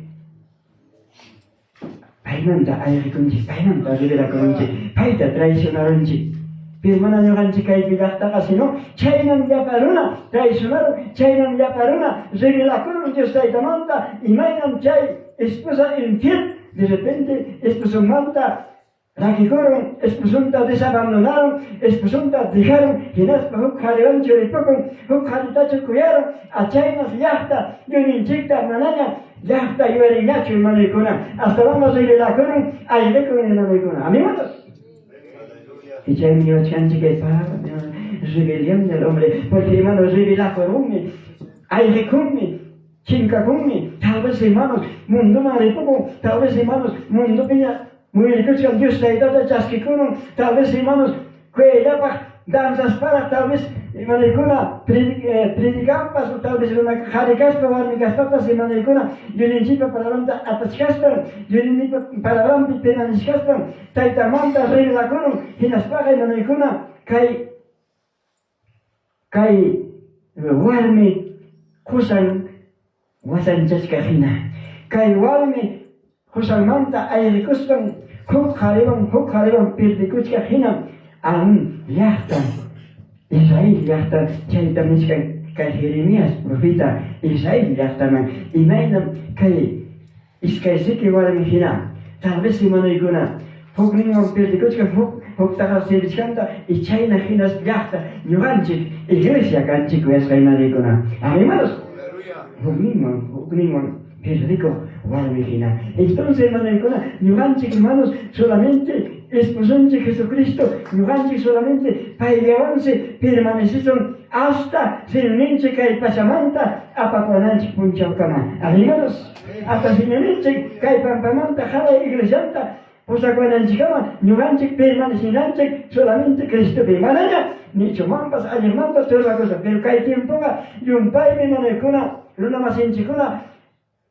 paymanta ayqikunchik, paymanta rebelakurunchik, payta traicionarunchik. Pero mana ñuqanchik kaypi llaqtaqa, sino chaynam llapa runa traicionaron, chaynam llapa runa rebelakurun Dios taytamanta, imaynam chay esposa infiel de repente esposonmanta rakikurun, esposonta desabandonaron, esposonta dejaron, hinaspa huk qhariwanchu ripukun, huk qharitachu kuyaron, a chaynas llaqta Diosninchikta manaña llaqta yuyarinñachu, hermanoykuna, astawanqa rebelakurun, ayqikurun, hermanoykuna. Amén, hermanos. Y chaymi niwachkanchik kay palabra, rebelión del hombre, porque, hermanos, rebelakurunmi, ayqikunmi, chinkakunmi, tal vez, hermanos, mundoman ripukun, tal vez, hermanos, mundopiña muyurikuchkan Dios taytata chaskikurun, tal vez, hermanos, kuyayllapaq danzasparaq, tal vez, hermanoykuna, predicanpas, o tal vez runa qhari kaspa, warmi kaspapas, hermanoykuna, Diosninchikpa palabranta apachkaspan, Diosninchikpa palabranpi permanechkaspan, taytamanta rebelakurun, hinaspaqa, hermanoykuna, kay kay warmi qusan wasanchachkaq hina, kay warmi qusanmanta ayqikuspan huk qhariwan perdikuchkaq hinam aún llaqta Israel llaqta. Chaytam nichkan kay Jeremías profeta Israel llaqtaman, imaynam kay iskay siki warmi hina, tal vez, hermanoykuna, hukninwan perdikuchkan, huk huktaqa servichkanta, y chayna hinas llaqta ñuqanchik iglesia kanchik, kuyasqa hermanoykuna. Amén, hermanos. Hukninwan hukninwan perdikuq warmi hina. Entonces, hermanoykuna, ñuqanchik, hermanos, solamente esposonchik Jesucristo, ñuqanchik solamente payllawansi permanecesun. Hasta Señorninchik kay pachamanta apakuwananchik punchawkama. Hermanos, hasta Señorninchik kay pampamanta halay iglesianta pusakuwananchikkama ñuqanchik permanecinanchik solamente Cristopi. Manaña nichumanpas alliqmanpas turbakuspa. Pero kay tiempoqa llumpaymi manaykuna runamasinchikkuna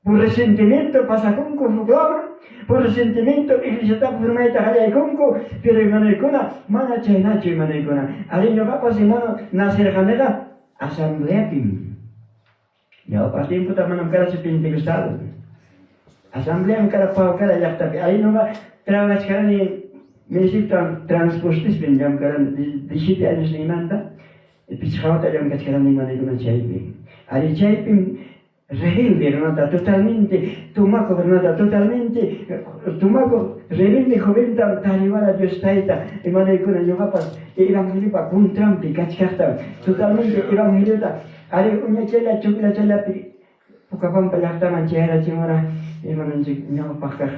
por resentimiento pasakunku huklaman, por resentimiento iglesiatapas firmayta qallaykunku, pero hermanoykuna mana chaynachu hermanoykuna. Arí ñuqapas hermano nacerqaniqa asambleapim. Ñawpaq tiempota manam karachu pentecostal. Asambleam kara Paucara llaqtapi. Arí ñuqa trabajachkarani municipio transportispim llamkarani 17 años niymanta pichqa wata llamkachkarani hermanoykuna chaypi. Arí chaypim rebelde runata totalmente tumakuq runata totalmente tumakuq rebelde joventam tariwara Dios tayta hermanoykuna ñuqapas evangeliopa contranpi kachkaqtam totalmente evangeliota arí uñachalla chukllachallapi Pucallpampa llaqtaman chayarachimura hermanonchik ñawpaq kaq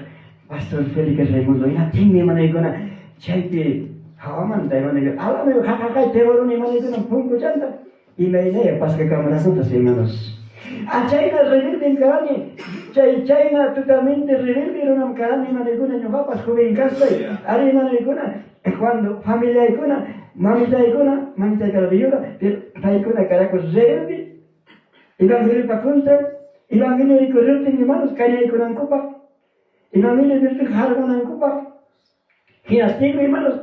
pastor Félix Raimundo hinaptinmi hermanoykuna chaypi hawamanta hermanoykuna alame qaqaqay teboruni hermanoykuna punkuchanta imaynaya paskakamurakupas hermanos. A chayna rebelden karani, chay chayna totalmente rebelde runam karani hermanoykuna ñuqapas joven kaspay. Ari hermanoykuna cuando familiaykuna mamitaykuna mamitay kara viuda pero paykuna karaku rebelde evangeliopa contra, evangelio rikuriptin hermanos kañaykunankupaq, evangelio nirtin harqunankupaq. Hinastinmi hermanos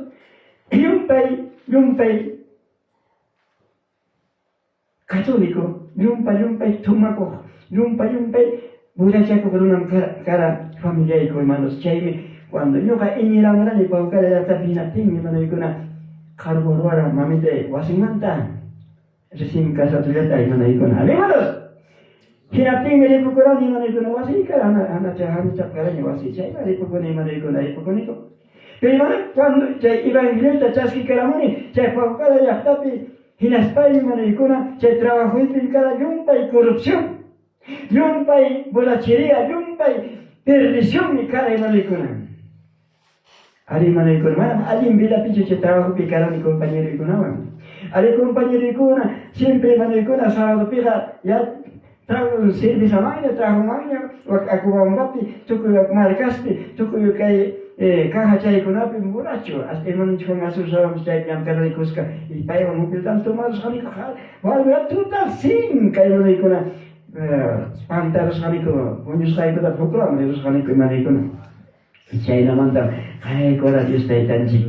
llumpay llumpay católico, llumpay llumpay tumakuq, llumpay llumpay burachakuq runam kara familiayku hermanos. Chaymi cuando ñuqa iñiramurani Paucara llaqtapi hinaptinmi hermanoykuna qarquruwara mamitay wasinmanta recién casadollata hermanoykuna. Hermanos, hinaptinmi ripukurani hermanoykuna wasiy kara hanachap karaña wasi chayman ripukuni hermanoykuna ripukuniku. Pero hermano, cuando chay evangeliota chaskikaramuni chay Paucara llaqtapi hinaspaymi hermanoykuna chay trabajoypi kara llumpay corrupción, llumpay borrachería, llumpay perdicionmi kara hermanoykuna. Ari hermanoykuna, manam allin vidapichu chay trabajopi karani compañeroykunawan. Ari compañeroykuna siempre hermanoykuna sabadopiqa ya servizamanña, trabajomanña, Acobambapi, tukuy markaspi, tukuy kay caja chaykunapi borracho. Hasta hermanonchik Juan Azul sabamos chaypi llamkaraykusqa y paywan upiltam tomarusqaniku warmi total sin kay hermanoykuna pantarusqaniku puñusqaykuta huklaman rirusqaniku hermanoykuna. Chaynamantam qayaykura Dios taytanchik.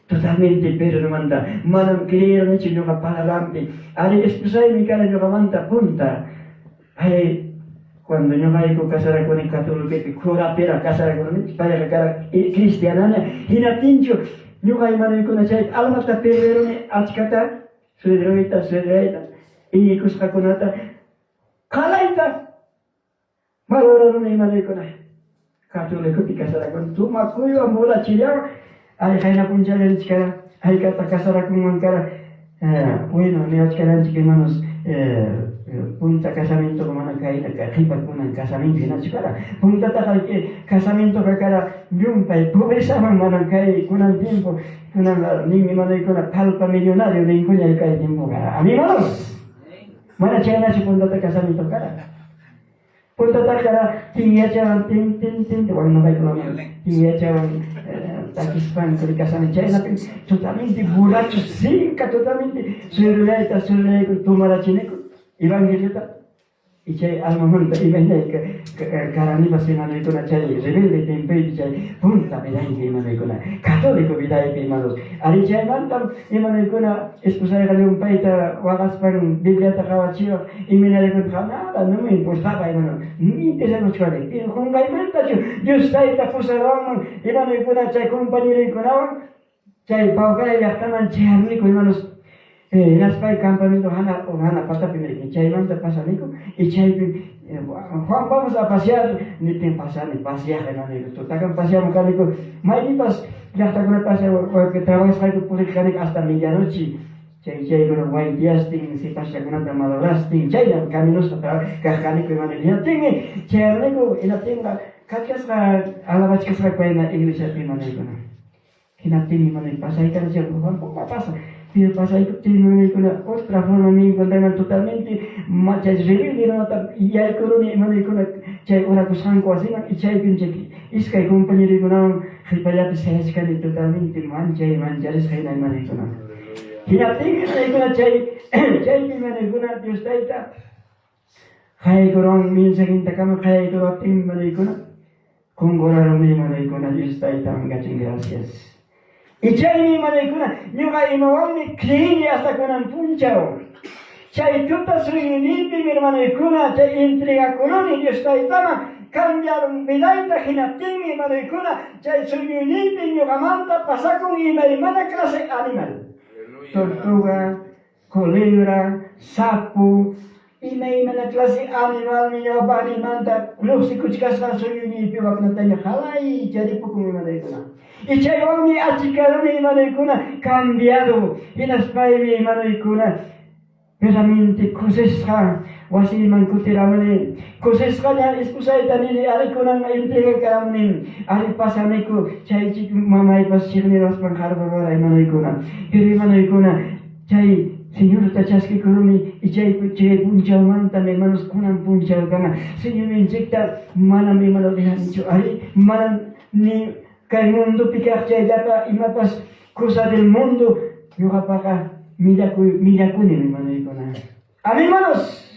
Totalmente perdonmanta manam creeranichu ñuqa palabranpi. Ari esposaymi kara ñuqamanta punta. Pay cuando ñuqayku casarakuni católicopi curapira casarakuni payqa kara cristianana hinaptinchu ñuqa hermanoykuna chay almata perderuni achkata suegroyta suegrayta iñikusqakunata qalayta valoraruni hermanoykuna. Católicopi casarakuni tumakuywan borracheriawan ay qayna punchawlla nichkara hayk'ata casarakunman kara bueno niwachkaranchik hermanos punta casamientoqa mana kayna qhipa kunan casamiento hinachu kara. Puntataqa casamientoqa kara llumpay pobrezaman manam kay kunan tiempo kunan nin hermanoykuna palpa millonario ninkuña kay tiempoqa. Hermanos, mana chaynachu puntata casamiento kara. Puntataqa kara tinyachawan tin tin tin bueno noqaykunaman tinyachawan takispanku casamiento chaynapi totalmente borracho sinka totalmente suegrollayta suegrollayku tomarachiniku evangeliota y chay almamanta imaynay karanipas hermanoykuna chay rebelde tiempoypi chay punta vidaypi hermanoykuna católico vidaypi hermanos. Ari chaymantam hermanoykuna esposayqa llumpayta waqaspan Bibliata qawachiwaq imaynallaykunata nada no me importaba hermano ni interesakuchkani pero qunqaymantachu Dios tayta pusaruwanman hermanoykuna chay compañeroykunawan chay Paucara llaqtaman chayaruniku hermanos. Hinaspay campamento hana hana patapi mirki chaymanta pasaniku y chaypi Juan vamos a pasear niptin pasani paseaq hermano tutakan paseamuq kaniku maypipas llaqtakuna pasea trabajasqayku puriq kaniku hasta medianoche chay chaykuna waytiastin sipaschakunata malograstin chaynam caminosta kaq kaniku hermano. Hinaptinmi chayaruniku hinaptinqa kachkasqa alabachkasqa payna iglesiapi hermanoykuna. Hinaptinmi hermano pasaykarachirqa Juan puma pasa. Pero pasaykuptin hermanoykuna otra forma me encontré totalmente chay rebelde runata yaykuruni hermanoykuna chay orakusqanku wasiman y chaypim chay iskay compañeroykunawan qipallapi sayachkani totalmente manchay mancharisqa hina hermanoykuna. Hinaptinmi hermanoykuna chay chaypi hermanoykuna Dios Tayta qayaykuruwan mensajentakama qayaykuruwaptinmi hermanoykuna qunquraruni hermanoykuna Dios Taytaman kachun gracias. Y chaymi hermanoykuna ñuqa imawanmi creini hasta kunan punchaw. Chay tuta sueñoyniypim hermanoykuna chay entregakuruni Dios Taytaman cambiarun vidayta hinaptinmi hermanoykuna chay sueñoyniypi ñuqamanta pasakun imaymana clase animal. Tortuga, culebra, sapo, imaymana clase animalmi ñawpaqninmanta lluqsikuchkasqa sueñoyniypi waknataña qalay charipukun hermanoykuna. Y chaywanmi achikaruni hermanoykuna cambiado hinaspaymi hermanoykuna verdaderamente kusisqa wasiyman kutiramuni kusisqaña esposayta nini ari kunan entregakaramuni ari pasaniku chay mamaypas chiqniraspan qarqurwara hermanoykuna. Pero hermanoykuna chay Señorta chaskikuruni y chay chay punchawmantam hermanos kunan punchawkama Señorninchikta manam hermano dejanichu ari manam ni kay mundopi kaq chayllapa imapas cosa del mundo ñuqapaqa millakuy millakunim hermanoykuna. Amén, hermanos.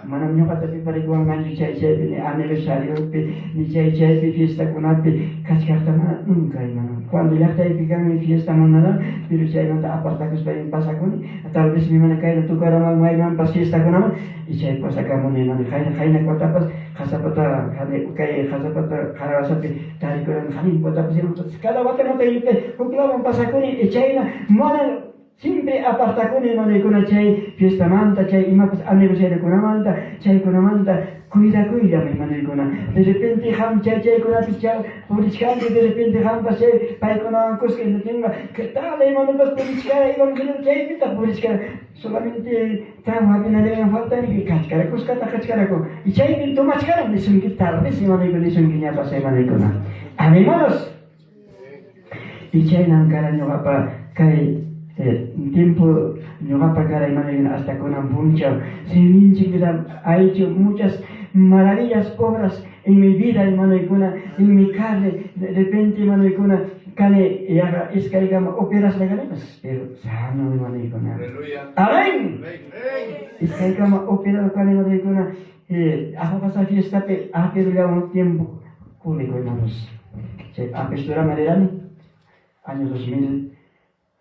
Manam ñuqata piparikuwanmanchu chay chaypi ni aniversariopi ni chay chaypi fiestakunapi kachkaqta mana nunca hermano. Cuando llaqtaypi kanmi fiesta manara, pero chaymanta apartakuspaymi pasakuni. Tal vez mi mana kayna tukaraman maymanpas fiestakunaman y chay pasakamuni hermano. Qayna qayna watapas qasapata kay qasapata qarawasapi tarikuran hanin watapas cada watamanta huk lawman pasakuni y chayna mana siempre apartakuni hermanoykuna chay fiestamanta chay imapas aniversariokunamanta chaykunamanta cuidakuyllam hermanoykuna. De repente qam chay chaykunapi purichkanki de repente qampas chay paykunawan kuska hinaptinqa ¿qué tal hermanopas purichkara evangelio chaypita purichkara solamente trago hapinallayman faltani kachkara kuskata kachkaraku y chaypi tomachkara nisunki tal vez hermanoykuna nisunki ñapas hermanoykuna. Amén, hermanos. Y chaynam kara ñuqapa kay tiempo ñuqapa kara hermanoykuna hasta kunan punchaw. Señorninchik ha hecho muchas maravillas obras en mi vida hermanoykuna, en mi carne. De repente hermanoykuna kani yaqa iskaykama operasqa kanipas, pero sano hermanoykuna. Amén. Iskaykama operado kani hermanoykuna. Aquqasa fiestapi apirullawan tiempo público hermanos. Chay apesturaman rirani año 2000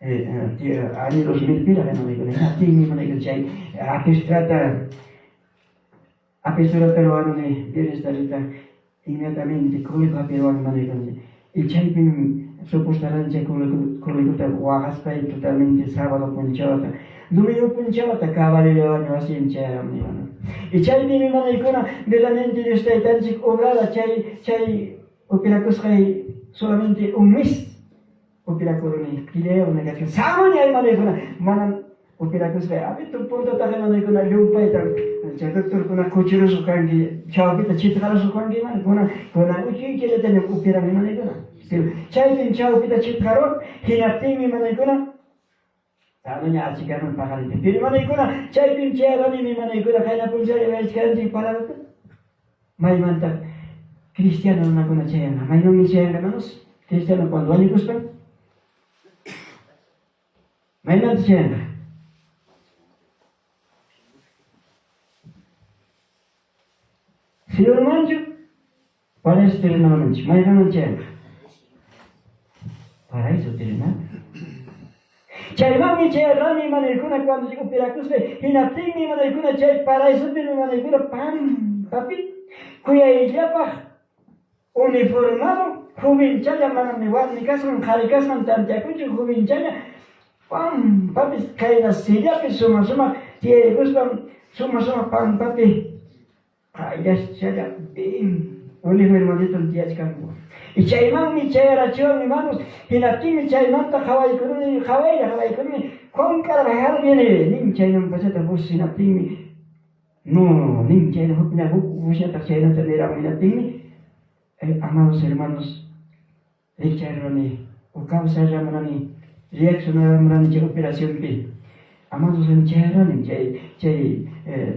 año 2000 pira hermanoykuna. Hinaptinmi hermanoykuna chay apestrata apesturata ruwaruni viernes tardeta inmediatamente cólico hapiruwan hermanoykuna. Y chaypim soportaran chay cólicota waqaspay totalmente sábado punchawta domingo punchawta caballerowan wasiman chayaramuni hermano. Y chaypim hermanoykuna verdaderamente Dios Taytanchik obrara chay chay operakusqay solamente un mes operakuruni killayoqmi kachkan sanoña hermanoykuna manam operakusqay abitu puntataqa hermanoykuna llumpayta chay doctorkuna kuchurusqa kanki chawpita chitqarusqa kanki hermano kunan kunan uchuychallatañam operan hermanoykuna. Chaypim chawpita chitqarun hinaptinmi hermanoykuna sanoña achikarun paqarinpi. Pero hermanoykuna chaypim chayarani hermanoykuna qayna punchawlla yachkanchik palabrata maymanta cristiano runakuna chayanqa maymanmi chayanqa hermanos cristiano cuando wañukuspan maymanta chayanqa Señormanchu paraíso terrenalmanchu maymanmi chayanqa paraíso terrenal. Chaymanmi chayarani hermanoykuna cuando operakuspa hinaptinmi hermanoykuna chay paraisopi hermanoykuna pampapi kuyayllapaq uniformado jovenchalla manam warmi kasqan qhari kasqan tantiakuchu jovenchalla pampapi kayna sillapi suma sumaq tiyaykuspam suma sumaq pampapi qayllaschalla bien uniformaditon tiyachkanku. Y chaymanmi chayarachiwan hermanos hinaptinmi chaymanta qhawaykuruni qhawaylla qhawaykuruni Juan Carvajal viene nin chaynan pachata voz hinaptinmi no nin chayna hukña huk vozñataq chaynata niramun hinaptinmi amados hermanos rikcharuni o kawsarramunani Reaccionaramurani chay operacionpi. Amados chayaranim chay chay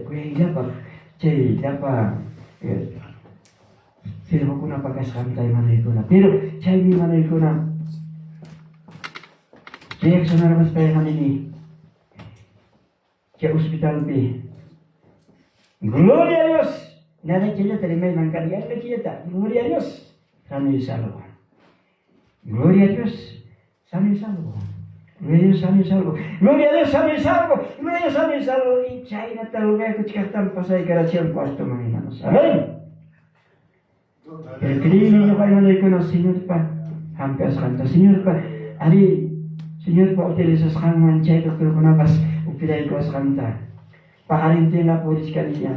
kuyayllapaq chay llapa siervokunapa kasqanta hermanoykuna. Pero chaymi hermanoykuna reaccionaramuspayqa nini chay hospitalpi Gloria a Dios! Nada chayllata rimayman kani, yanqa chayllata. Gloria a Dios! Sano y salvo. Gloria a Dios, sano y salvo. Gloria a Dios, sano y salvo. Gloria a Dios, sano y salvo. Gloria a Dios, sano y salvo. Y chaynata rugakuchkaqtam pasaykarachin cuartoman, hermanos. Amén. Pero creímos ñuqa hermanoykuna Señorpa hampiasqanta, Señorpa ari Señorpa utilizasqanman chay doctorkunapas upiraykuwasqanta. Paqarintinqa purichkaniña,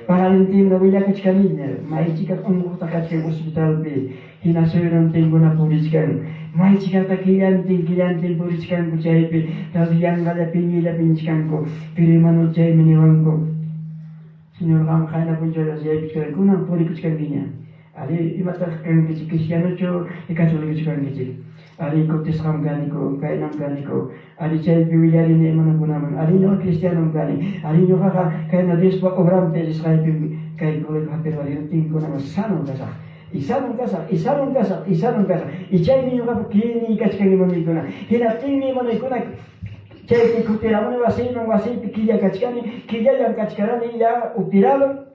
paqarintinqa willakuchkaniña, maychikaq unquqta kachkan hospitalpi, hina suyruntinkuna purichkan, maychikaqta killantin killantin purichkanku chaypi, tal yanqalla piñiylla piñichkanku, pero hermano chaymi niwanku, Señor qam qayna punchawlla yaykuchkan, kunan purikuchkankiña. Ari, imataq kankichik, cristianochu y católicochu kankichik? Ari, kutisqam kaniku, kaynam kaniku. Ari, chaypi willarini hermanokunaman. Ari, ñuqa cristianom kani. Ari, ñuqaqa kayna Diospa obranpi risqaypim kay colegio hapirwani. Hinaptinkunaman sanom kasaq. Y sanom kasaq, y sanom kasaq, y sanom kasaq. Y chaymi ñuqapa creeyniy kachkan, hermanoykuna. Hinaptinmi, hermanoykuna, chaypi kutiramuni wasiyman, wasiypi killa kachkani, killallam kachkarani, ya upirado.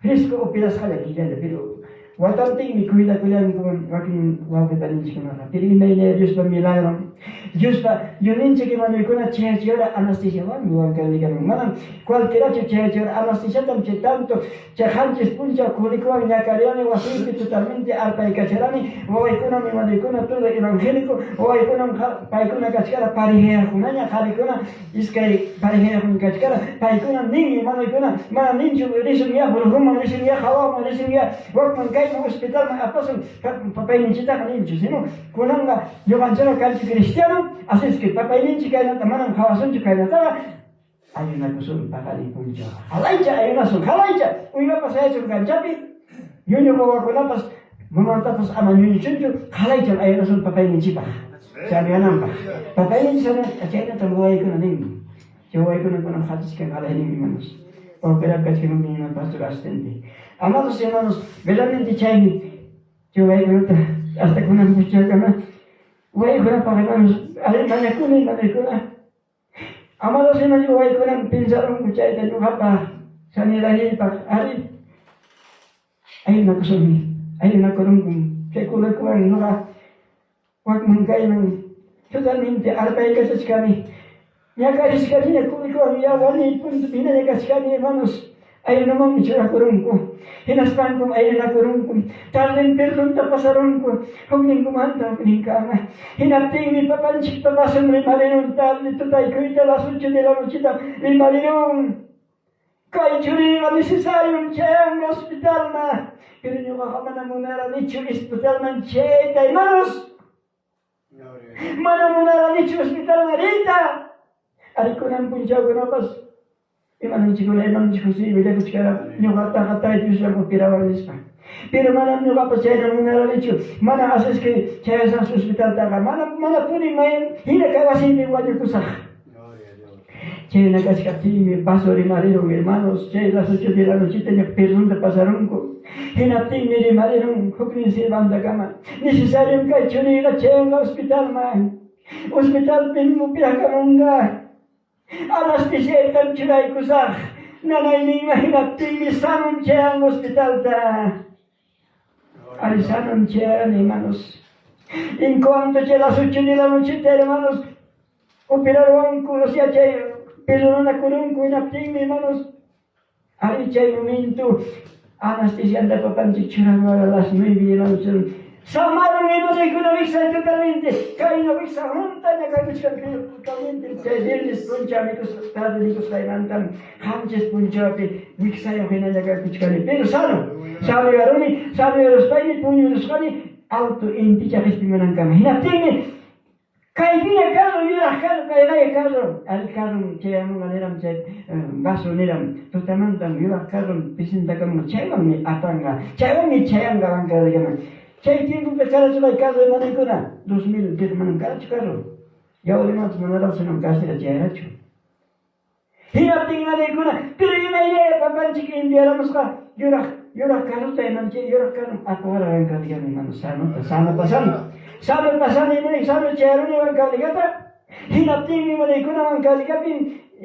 Fresco operasqalla killalla, pero watantinmi cuidakullanku wakin wawqi paninchikkunaqa. Pero imayna Diospa milagron, Diospa Diosninchik hermanoykuna chayachiyora anestesiawanmi wankarnikaman. Manam cualquierachu chayachiyora anestesiatam chay tanto chay qanchis punchaw kulikuwan ñakariani wasiypi totalmente arpaykacharani wawaykunam hermanoykuna todo evangélico wawaykunam paykuna kachkara parejayaqkunaña qarikuna Iskay parejayuqmi kachkara, paykunam nin, hermanoykuna, mana ninchu risun ya brujuman, risun ya hawaman, risun ya wakman kayman hospitalman apasun papayninchiktaqa ninchu, sino kunanqa ñuqanchikqa kanchik cristiano, así es que papayninchik kaynata manam qawasunchu kaynataqa ayunakusun paqarin punchaw. Halaycha ayunasun, halaycha uywapas sayachun kanchapi, ñuñu wawakunapas mamantapas ama ñuñuchunchu, halaycham ayunasun papayninchikpaq. Sanoyananpaq. Papayninchik chaynatam wawaykuna nin. Chay wawaykuna kunan qatichkan qalayninmi hermanos. Wawqirap kachkan huknin pastor asistente. Amados hermanos, verdaderamente chaymi chay wawaykunata hasta kunan punchawkama wawaykunapaq hermanos mañakuni hermanoykuna. Amados hermanos, wawaykunam pensarunku chayta ñuqapaq sanidadniypaq ari ayunakusunmi, ayunakurunkum chay kulakuwan ñuqa wakman kayman totalmente arpaykachachkani, ñakarichkaniña kulikuwan ya wañuy puntopi hinaña kachkani hermanos, ayunamanmi churakurunku, hinaspankum ayunakurunku, tarden perdonta pasarunku, hukninkumanta hukninkama. Hinaptinmi papanchikpa vason rimarirun tarde tutaykuyta las ocho de la nochita rimarirun. Kay churiyqa necesariom chayanqa hospitalman, pero ñuqaqa mana munaranichu hospitalman chayayta, hermanos. Mana munaranichu hospitalman riyta. Ari kunan punchawkunapas hermanonchikkuna, hermanonchik José willakuchkara ñuqataqa Tayta Diosllam operawan nispa. Pero manam ñuqapas chayta munaranichu. Mana así es que chayasaq hospitaltaqa mana manapuni may hina kawasiymi wañukusaq. Chayna kachkaptinmi vaso rimarirun hermanos, chay las ocho de la nochitaña perdonta pasarunku. Hinaptinmi rimarirun huknin sirvantakama, necesariom kay churiyqa chayanqa hospitalman. Hospitalpim upyakamunqa. Anestesiaytam churaykusaq. Nanayninman hinaptinmi sanom chayanqa hospitalta. Ari sanom chayan hermanos. En cuanto chay las ocho de la nochita hermanos, operaruwanku, o sea chay perdonanakurunku hinaptinmi hermanos, ari chay momento anestesianta papanchik churaruwara las nueve de la noche. Samarun hermanoykuna wiksay totalmente, kayna wiksa huntaña kakuchkan totalmente chay viernes punchaw mikusqa tarde mikusqaymantam qanchis punchawpi wiksayuq hinaña kakuchkani, pero sano, sanoyaruni, sanoyaruspaymi puñurusqani auto inticha qispimunankama. Hinaptinmi kaypiña carro, yuraq carro, kayqaya carro, ari carrom chayamunqa niram chay vaso niram, tutamantam yuraq carrom presentakamunqa, chaywanmi apanqa, chaywanmi chayanqa Huancavelicaman. Chay tiempopi karachu kay carro hermanoykuna, 2010 manam karachu carro. Yawlimanpas manaraq sino carcela chayarachu. Hinaptin imaneykuna, pero imaynaya papanchik enviaramusqa yuraq yuraq carrota imanchik yuraq carro apawara Huancavelicami hermano sanota, sano pasani. Sano pasani imanay sano chayaruni Huancavelicata. Hinaptinmi imaneykuna Huancavelicapim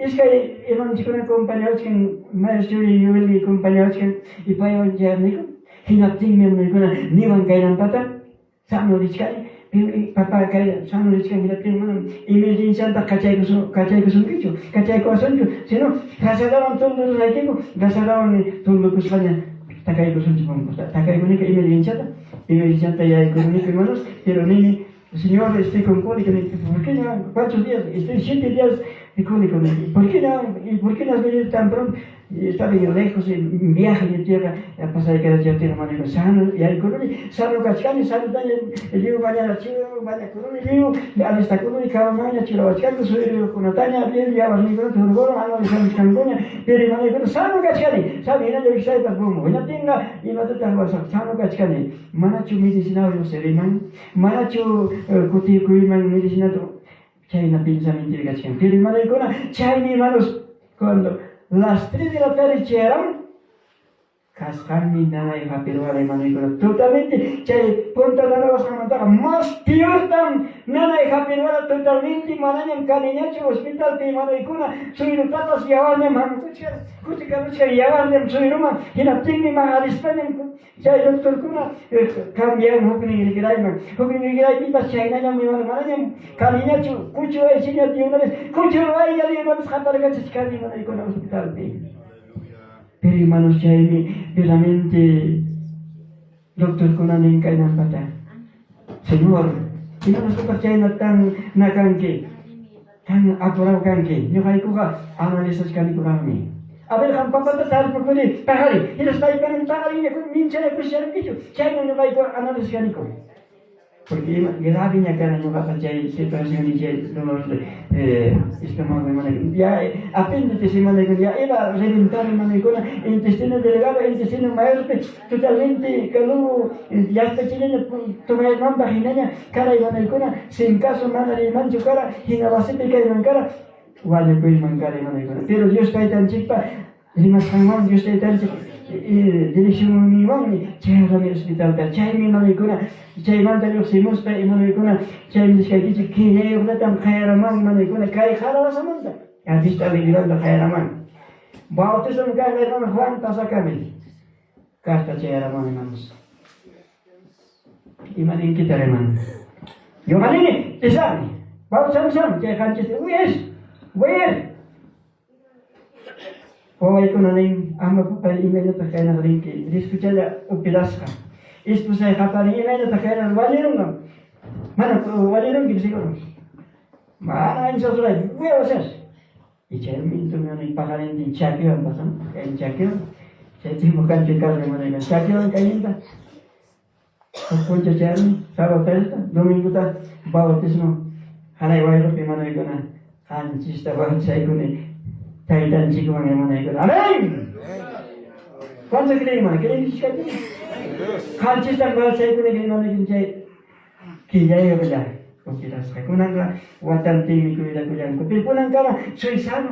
iskay hermanonchikkuna compañawachkan mayor churi Yueli compañawachkan y paywan chayaruniku. Hinaptinmi hermanoykuna niwan kaynampata Sano richkani, papá kay sano richkan hinaptin manam emergenciantaq kachaykusunkichu, kachaykuwasunchu, sino gasadawan tundurusaykiku, gasadawanmi tundukusqaña takaykusunchik punkuta. Takaykunika emergenciata, emergencianta yaykuruniku hermanos, pero nini, señor, estoy con cólico, ¿por qué no? ¿Cuántos días? Estoy 7 días de cólico, ¿por qué no? ¿Y por qué no has venido tan pronto? Está bien lejos, viaje de tierra, pasaykarachaptin hermano, sano, yaykuruni, sano kachkani, sanotaña lliw bañarachiwan, bañakuruni lliw, alistakuruni, camamanña churawachkanku, suyruyuqkunataña, lliw yawarniykunata hurqurun, analizawachkankuña, pero hermanoykuna, sano kachkani, sano hinalla wiksaypas bombo, hinaptinqa imatataq ruwasaq, sano kachkani, manachu medicinawan lluqsiriyman, manachu kutikuyman medicinata, chayna pensamientopi kachkan, pero hermanoykuna, chaymi hermanos, cuando las 3 de la tarde chayaran, kasqanmi nanay hapirwara hermanoykuna, totalmente chay punta nanawasqanmantaqa más peortam nanay hapirwara totalmente manañam kaniñachu hospitalpi hermanoykuna, suyrutapas yawarñam hamukuchkan, kutikamuchkan yawarñam suyruman, hinaptinmi maqarispañam chay doctorkuna cambian huknin rikrayman, huknin rikraypipas chaynallam hermano, manañam kaniñachu, kuchuwaysiña de una vez, kuchuwayña de una vez qaparkachachkani hermanoykuna hospitalpi. Pero hermanos, chaymi verdaderamente doctorkuna nin kaynampata, Señor, imanasqataq chayna tan nakanki, tan apurado kanki, ñuqaykuqa analizachkanikuraqmi. A ver, qam papata tarpukuni, paqari, hinaspaypanim paqariña minchana kusisharunkichu, chayna ñuqayku analizachkaniku. Porque ima graveña kara ñuqaqa chay situación chay dolor de estómago hermano, ya apéndice hermano, ya iba a reventar hermano, intestino delgado, intestino mayor, totalmente kalugo, ya está chilena, tomaymanpaq hinaña kara hermano, sin caso mana rimanchu kara, hina wasipi kayman kara, wañukuyman kara hermano. Pero Dios taytanchikpa rimasqanwan, Dios taytanchik direccionninwanmi chayrami hospitalta, chaymi hermanoykuna, chaymanta lluqsimuspa hermanoykuna, chaymi nisqaykichik killayuqllatam qayaraman hermanoykuna, kay Jarabasamanta, Vista Alegreanta qayaraman. Bautismo kaq hermano Juan pasakami, carta chayaraman hermanos. Ima ninkita hermano? Ñuqa nini, risaqmi, bautizamusaqmi, chay qanchis, wis, wir. Wawaykuna nin, ama papay imaynataq kaynaqa rinki, riskuchalla upirasqa. Esposay qaparin, imaynataq kaynaqa wañurunqam. Mana wañurunkim seguro. Mana ancha ruray, voy a hacer. Y chay momento paqarintin chakiwan pasan, kay chakiwan. Chay tiempo kancho carro hermano, chakiwan kayninta. Huk punchaw chayaruni, sábado tardeta, domingota bautismo hanay wayqopi hermanoykuna qanchista bautizaykuni taytanchikwan hermanoykuna. Amén. ¿Cuánto creen, hermano? ¿Creen que Qanchistam bautizaykuni hermanoykuna chay killayuqlla upirasqa. Kunanqa watantinmi cuidakullanku. Pero kunankama soy sano.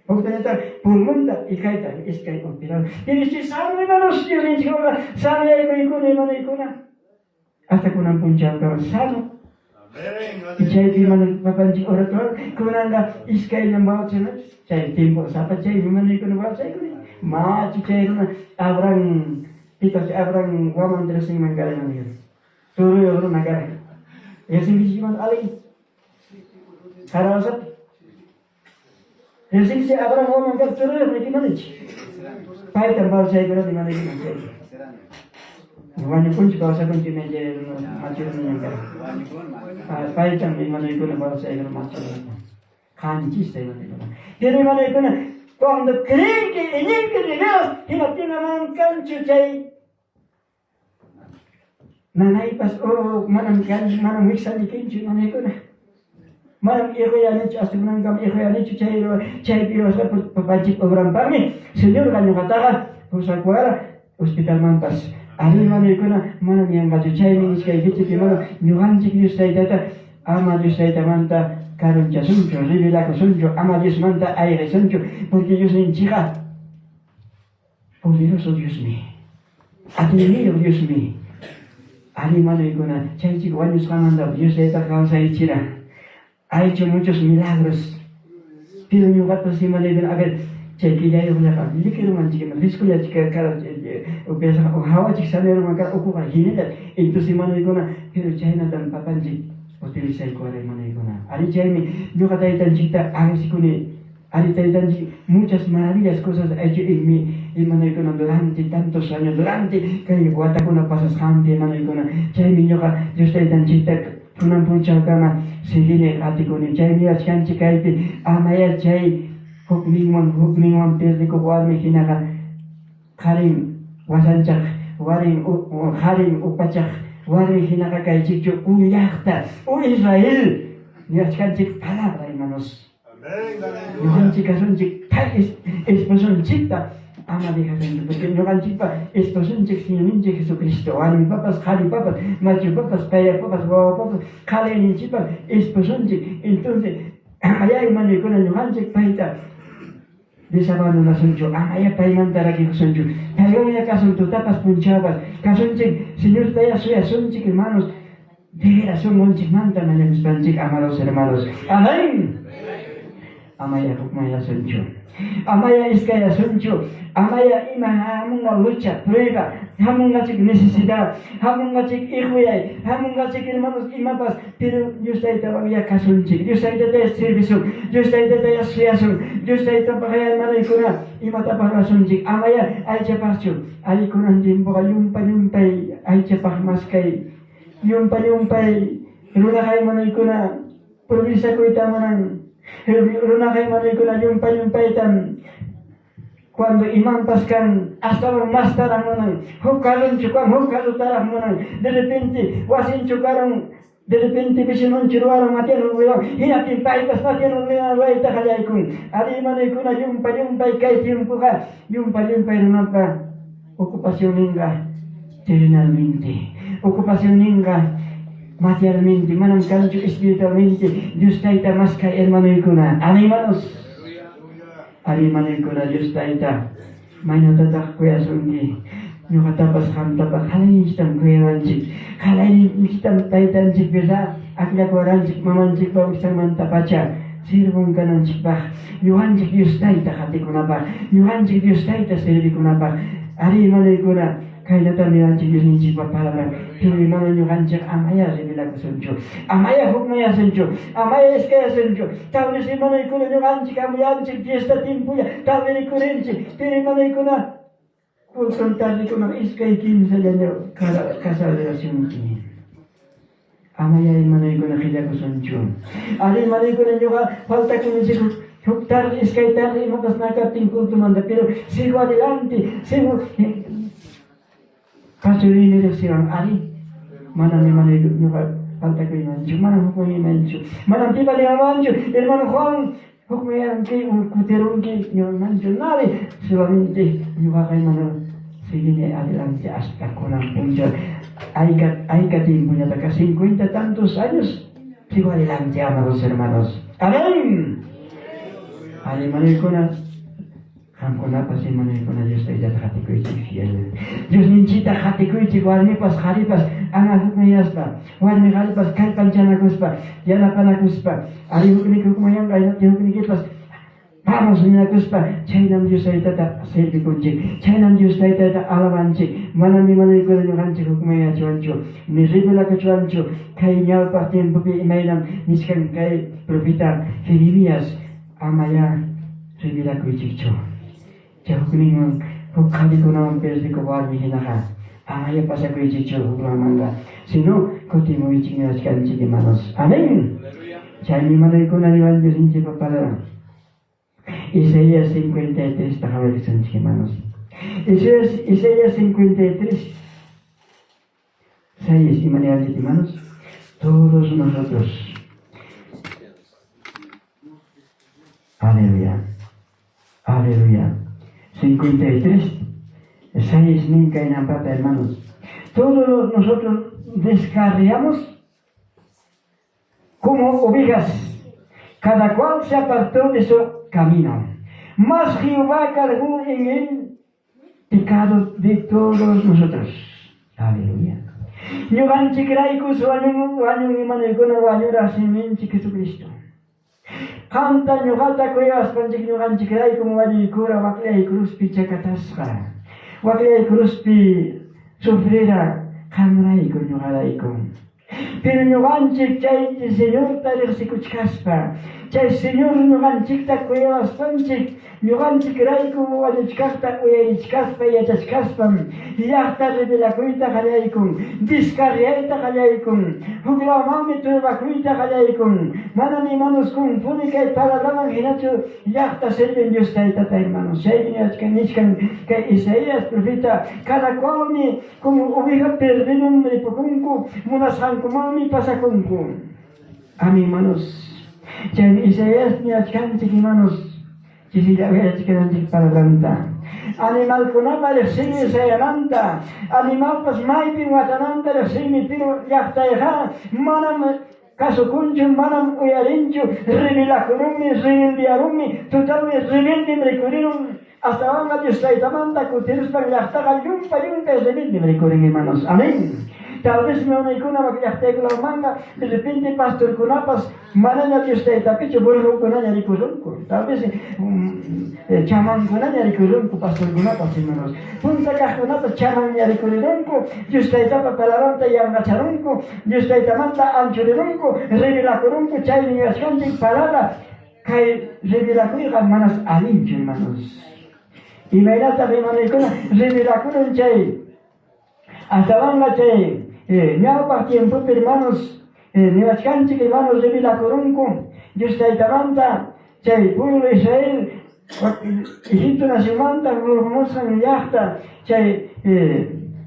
Huktañataq pulmonta y kayta iskay operado. Pero estoy sano, hermanos, Diosninchikqa sanoyaykuykuna, hermanoykuna. Hasta kunan punchawkama sano. Y chaypi hermano papanchik oratorio, kunanqa iskayllam bautizananchik. Chay tiempo sapa chay hermanoykuna bautizaykuni. Machu chay runa Abraham, pipas Abraham Guaman riqsinman kara hermanoykuna. Turuyuq runa kara. Riqsinkichik hermano Ali? Jarabasapi. Riqsinkichik Abraham Guaman kara turuyuq nikimanich. Paytam bautizaykurani hermanoykuna chay. Wañukunchik kawsakunchik chay machu runañam kara. Paytam hermanoykuna bautizaykuna machu runa. Qanchista hermanoykuna. Pero hermanoykuna, cuando creen que iñinki de veras, hinaptinqa manam kanchu chay nanaypas, oh, manam kanchu, manam wiksallikinchu hermanoykuna. Manam iquyanichu, hasta kunankama iquyanichu chay chaypi ruwasqa papanchik obranpaqmi Señorqa ñuqataqa pusakuwara hospitalmanpas. Arí, hermanoykuna, manam yanqachu chaymi nichkaykichik, hermano, ñuqanchik Dios Taytata Ama Dios Taytamanta karunchasunchu, rebelakusunchu, ama Diosmanta ayqisunchu, porque Diosninchikqa poderoso Diosmi, atiyniyuq Diosmi. Ari hermanoykuna, chaychik wañusqanmanta Dios Tayta kawsarichira. Ha hecho muchos milagros. Pero ñuqapas imanaypin, a ver, chay killayuqllaqa llikirumanchik ima, frescollachik kara upyasqa hawachik sanearuman kara ukuqa hinalla. Entonces hermanoykuna, pero chaynatam papanchik utilizaykuwara hermanoykuna. Ari chaymi ñuqa taytanchikta agradecikuni. Ari taytanchik muchas maravillas cosas ha hecho en mi hermanoykuna durante tantos años, durante kay watakuna pasasqanpi hermanoykuna. Chaymi ñuqa Dios taytanchikta kunan punchawkama seguini qatikuni. Chaymi yachkanchik kaypi amayá chay hukninwan hukninwan pierdikuq warmi hinaqa qarin wasanchaq warin qarin upachaq warmi hinaqa kaychikchu u llaqta u Israel yachkanchik palabra hermanos. Ñuqanchik kasunchik pay esposonchikta ama dejasunchu, porque ñuqanchikpa esposonchik Señorninchik Jesucristo, warmipapas, qharipapas, machupapas, payapapas, wawapapas, qhalayninchikpa esposonchik. Entonces, amayá hermanoykuna ñuqanchik payta desabandonasunchu, amayá paymanta rakikusunchu. Paywanya kasun tutapas punchawpas, kasunchik Señortayá suyasunchik hermanos. De veras sunqunchikmanta mañakuspanchik, amados hermanos. Amén. Amaya hukmanyasunchu. Amaya iskayasunchu. Amaya ima hamunqa lucha, prueba, hamunqachik necesidad, hamunqachik iquyay, hamunqachik hermanos imapas, pero Dios Taytawanya kasunchik. Dios Taytataya servisun. Dios Taytataya suyasun. Dios Taytapaqya hermanoykuna imatapas ruwasunchik. Amaya aychapaqchu. Ari kunan tiempoqa llumpa llumpay aychapaq maskay. Llumpa-llumpay runaqa hermanoykuna progresakuyta munan. Runaqa hermanoykuna llumpa-llumpaytam cuando imanpas kan astawan mastaraq munan. Huk carronchu kan huk carrotaraq munan. De repente wasinchu karun, de repente vecinonchu ruwarun matianun ruwan. Hinaptin paypas matianun ruwayta qallaykun. Ari hermanoykuna llumpa-llumpay kay tiempoqa llumpa-llumpay runapa ocupacionninqa terrenalmente, ocupacionninqa materialmente, manam kanchu espiritualmente. Dios Tayta maskay hermanoykuna. Amén, hermanos. Ari hermanoykuna, Dios Tayta maynatataq kuyasunki. Ñuqatapas qamtapas qalayninchiktam kuyawanchik. Qalayninchiktam taytanchik, verdad, akllakuwaranchik mamanchikpa wiksanmantapacha siervon kananchikpaq, ñuqanchik Dios Tayta qatikunapaq, ñuqanchik Dios Tayta servikunapaq. Ari hermanoykuna, kaynatam niwanchik Diosninchikpa palabran. Pero hermano ñuqanchik amaya rebelakusunchu, amaya hukmayasunchu, amaya iskayasunchu. Tal vez hermanoykuna ñuqanchik amuyanchik fiesta tiempolla, tal vez rikurinchik, pero hermanoykuna culton tardekuna iskay kimsallaña casa de oracionpi. Amaya hermanoykuna qillakusunchu. Ari hermanoykuna ñuqa faltakunichik huk tarde, iskay tarde imapas nakaptin cultomanta, pero sigo adelante, sigo pastoriymi riqsiwan. Ari manam hermanoyku ñuqa faltakuymanchu, manam hukmanyaymanchu, manam pipa niwanmanchu, hermano Juan hukmanyanki kutirunki niwanmanchu, nada, solamente ñuqaqa hermano seguiré adelante hasta kunan punchaw. Ayka ayka tiempoñataka 50 tantos años sigo adelante, amados hermanos. Amén. Ari hermanoykuna, qamkunapas hermanoykuna Dios Taytata qatikuychik fiel. Diosninchikta qatikuychik warmipas qharipas ama hukmanyaspa, warmi qharipas kallpanchanakuspa, yanapanakuspa. Ari hukniki hukmanyanqa hinaptin huknikipas vamos ninakuspa, chaynam Dios Taytata servikunchik, chaynam Dios Taytata alabanchik. Manam hermanoykuna ñuqanchik hukmanyachiwanchu, ni rebelakuchwanchu. Kay ñawpaq tiempopi imaynam nichkan kay profeta Jeremías, amaya rebelakuychikchu. Chay hukninwan huk qharikunawan perdikuq warmi hinaqa amaya pasakuychikchu hukmanmanqa, sino kutimuychik niwachkanchik hermanos. Amén. Chaymi hermanoykuna niwan Diosninchikpa palabran. Isaías 53 ta qawarisunchik hermanos. Isaías 53 6 ima niwanchik hermanos? Todos nosotros. Aleluya. Aleluya. 53 6 nin kaynampata hermanos. Todos nosotros descarriamos. Como ovejas, cada cual se apartó de su camino. Mas Jehová cargó en él pecado de todos nosotros. Aleluya. Ñuqanchikraykus wañun wañun hermanoykuna wañura siminchik Jesucristo. Qamta ñuqata kuyawaspanchik ñuqanchikraykum wañuykura waqllay cruzpi chakatasqa. Waqllay cruzpi sufrira qamrayku ñuqarayku. Pero ñuqanchik chay Señorta riqsikuchkaspa, chay Señor ñuqanchikta kuyawaspanchik, ñuqanchikrayku wañuchkaqta uyarichkaspa yachachkaspam llaqta rebelakuyta qallaykun, descarriayta qallaykun, huklawmanmi turbakuyta qallaykun, manam hermanos conforme kay palabraman hinachu llaqta sirven Dios Taytata hermanos. Chaymi nichkan kay Isaías profeta, cada cualmi Como oveja perdidum ripukunku, munasqankumanmi pasakunku. Amén, hermanos. Chaymi Isaías niwachkanchik, hermanos, chisilla uyarichkananchik palabranta. Animalkunapa riqsinmi sayananta, animalpas maypim watananta riqsinmi, pero llaqtayqa manam kasukunchu, manam uyarinchu, rebelakurunmi, rebeldearunmi, totalmi rebeldim rikurirun. Astawanqa Dios Taytamanta kutiruspan llaqtaqa llumpa llumpay rebeldim rikurin, hermanos. Amén. Tal vez wanaykuna wak llaqtaykunamanqa de repente pastorkunapas manaña Dios Taytapichu burrukunaña rikurunku. Tal vez chamankunaña rikurunku pastorkunapas, hermanos. Punta kaqkunapas chamanña rikurirunku, Dios Taytapa palabranta yanqacharunku, Dios Taytamanta anchurirunku, rebelakurunku, chaymi yuyasqanchik palabra kay rebelakuyqa manas allinchu, hermanos. Imaynataq hermanoykuna rebelakurun chay astawanqa chay ñawpaq tiempopi, hermanos, niwachkanchik, hermanos, rebelakurunku Dios Taytamanta chay pueblo Israel Egipto nacionmanta hurqumusqan llaqta chay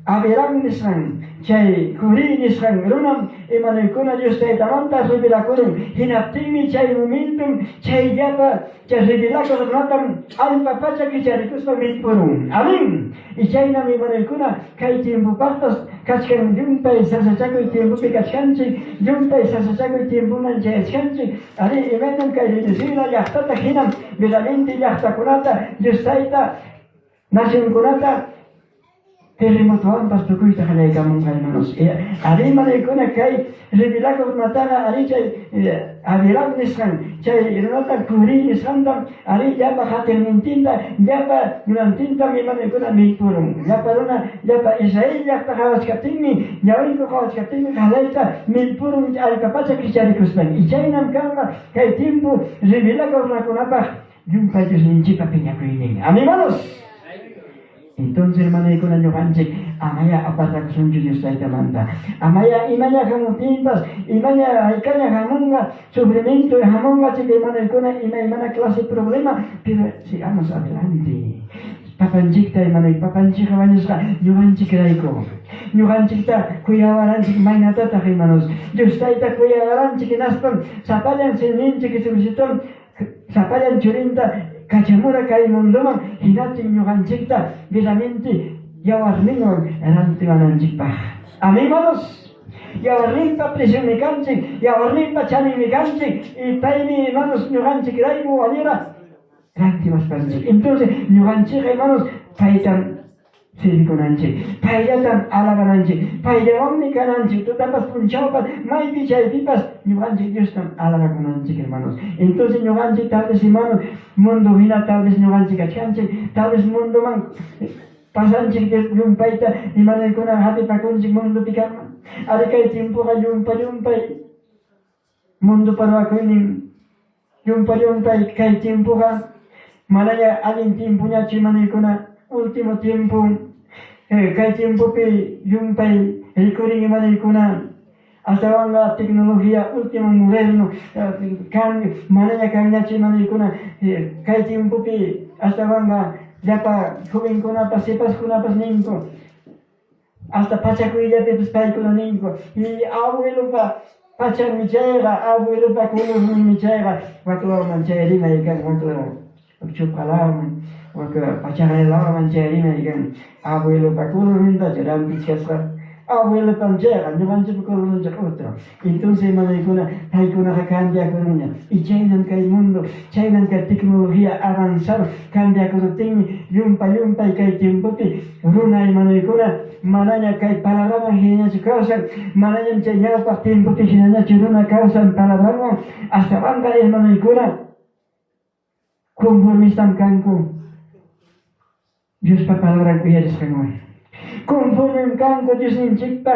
Abiram nisqan chay Juri nisqan runam hermanoykuna Dios Taytamanta rebelakurun. Hinaptinmi chay momentum chay llapa chay rebelakuq runatam allpa pacha kicharikuspa millpurun. Amén. Y chaynam hermanoykuna kay tiempopaqpas kachkan llumpay sasachakuy tiempopi kachkanchik, llumpay sasachakuy tiempoman chayachkanchik. Arí, imaynam kay Venezuela llaqtata hinam verdaderamente llaqtakunata Dios Tayta nacionkunata terremotowanpas tukuyta qallaykamunqa, hermanos. Arí, hermanoykuna, kay rebelakuq runataqa arí chay Abiram nisqan chay runata Curi nisqantam arí llapa qatirnintinta llapa runantintam hermanoykuna millpurun. Llapa runa llapa Israel llaqta qawachkaptinmi ñawinku qawachkaptinmi qalayta millpurun allpa pacha kicharikuspan. Y chaynam kanqa kay tiempo rebelakuq runakunapaq llumpay Diosninchikpa piñakuynin. Amén, hermanos. Entonces, hermanoykuna, ñuqanchik amaya apartakusunchu Dios Taytamanta. Amaya imaña hamuptinpas, imaña haykaña hamunqa, sufrimiento hamunqa, chik hermanoykuna, imaymana clase problema, pero sigamos adelante. Papanchikta, hermanoy, papanchikqa wañusqa ñuqanchikrayku. Ñuqanchikta kuyawaranchik maynatataq, hermanos. Dios Tayta kuyawaranchik hinaspam sapallan Señorninchik Jesucristom sapallan churinta kachamura kay mundoman hinaptin ñuqanchikta verdaderamente yawarninwan rantiwananchikpaq. Amén, hermanos. Yawarninpa precionmi kanchik, yawarninpa chaninmi kanchik, y paymi, hermanos, ñuqanchikrayku wañura rantiwaspanchik. Entonces, ñuqanchikqa, hermanos, paytam servikunanchik, payllatam alabananchik, payllawanmi kananchik, tutapas punchawpas, maypi chaypipas ñuqanchik Diostam alabakunanchik, hermanos. Entonces, ñuqanchik tal vez, hermanos, mundo hina tal vez ñuqanchik kachkanchik, tal vez mundoman pasanchik llumpayta, hermanoykuna hapipakunchik mundopi kaqman. Ari kay tiempoqa llumpa llumpay mundopa ruwakuynin llumpa llumpay kay tiempoqa manaña allin tiempoñachu, hermanoykuna, último tiempo. Kay tiempopi llumpay rikurin, hermanoykuna, astawanqa tecnología último moderno kan manaña kanñachu, hermanoykuna. Kay tiempopi astawanqa llapa jovenkunapas sipaskunapas ninku, hasta pachakuyllapipas paykuna ninku, y abuelopa pachanmi chayqa, abuelopa colorninmi chayqa, waklaman chay rimay kan, waklaw chupqalawan, wak pachaqaylawan chay rimay kan, abuelopa colornintachu rantichkasqa. Abuelopam chayqa, ñuqanchikpa colorninchik otro. Entonces, hermanoykuna, paykunaqa cambiakurunña. Y chaynam kay mundo, chaynam kay tecnología avanzado cambiakuruptinmi llumpa llumpay kay tiempopi runa hermanoykuna manaña kay palabrawan hinañachu kawsan, manañam chay ñawpaq tiempopi hinañachu runa kawsan palabranwan, astawanqa hermanoykuna conformistam kanku Diospa palabran uyarisqanwan. Conformem kanku Diosninchikpa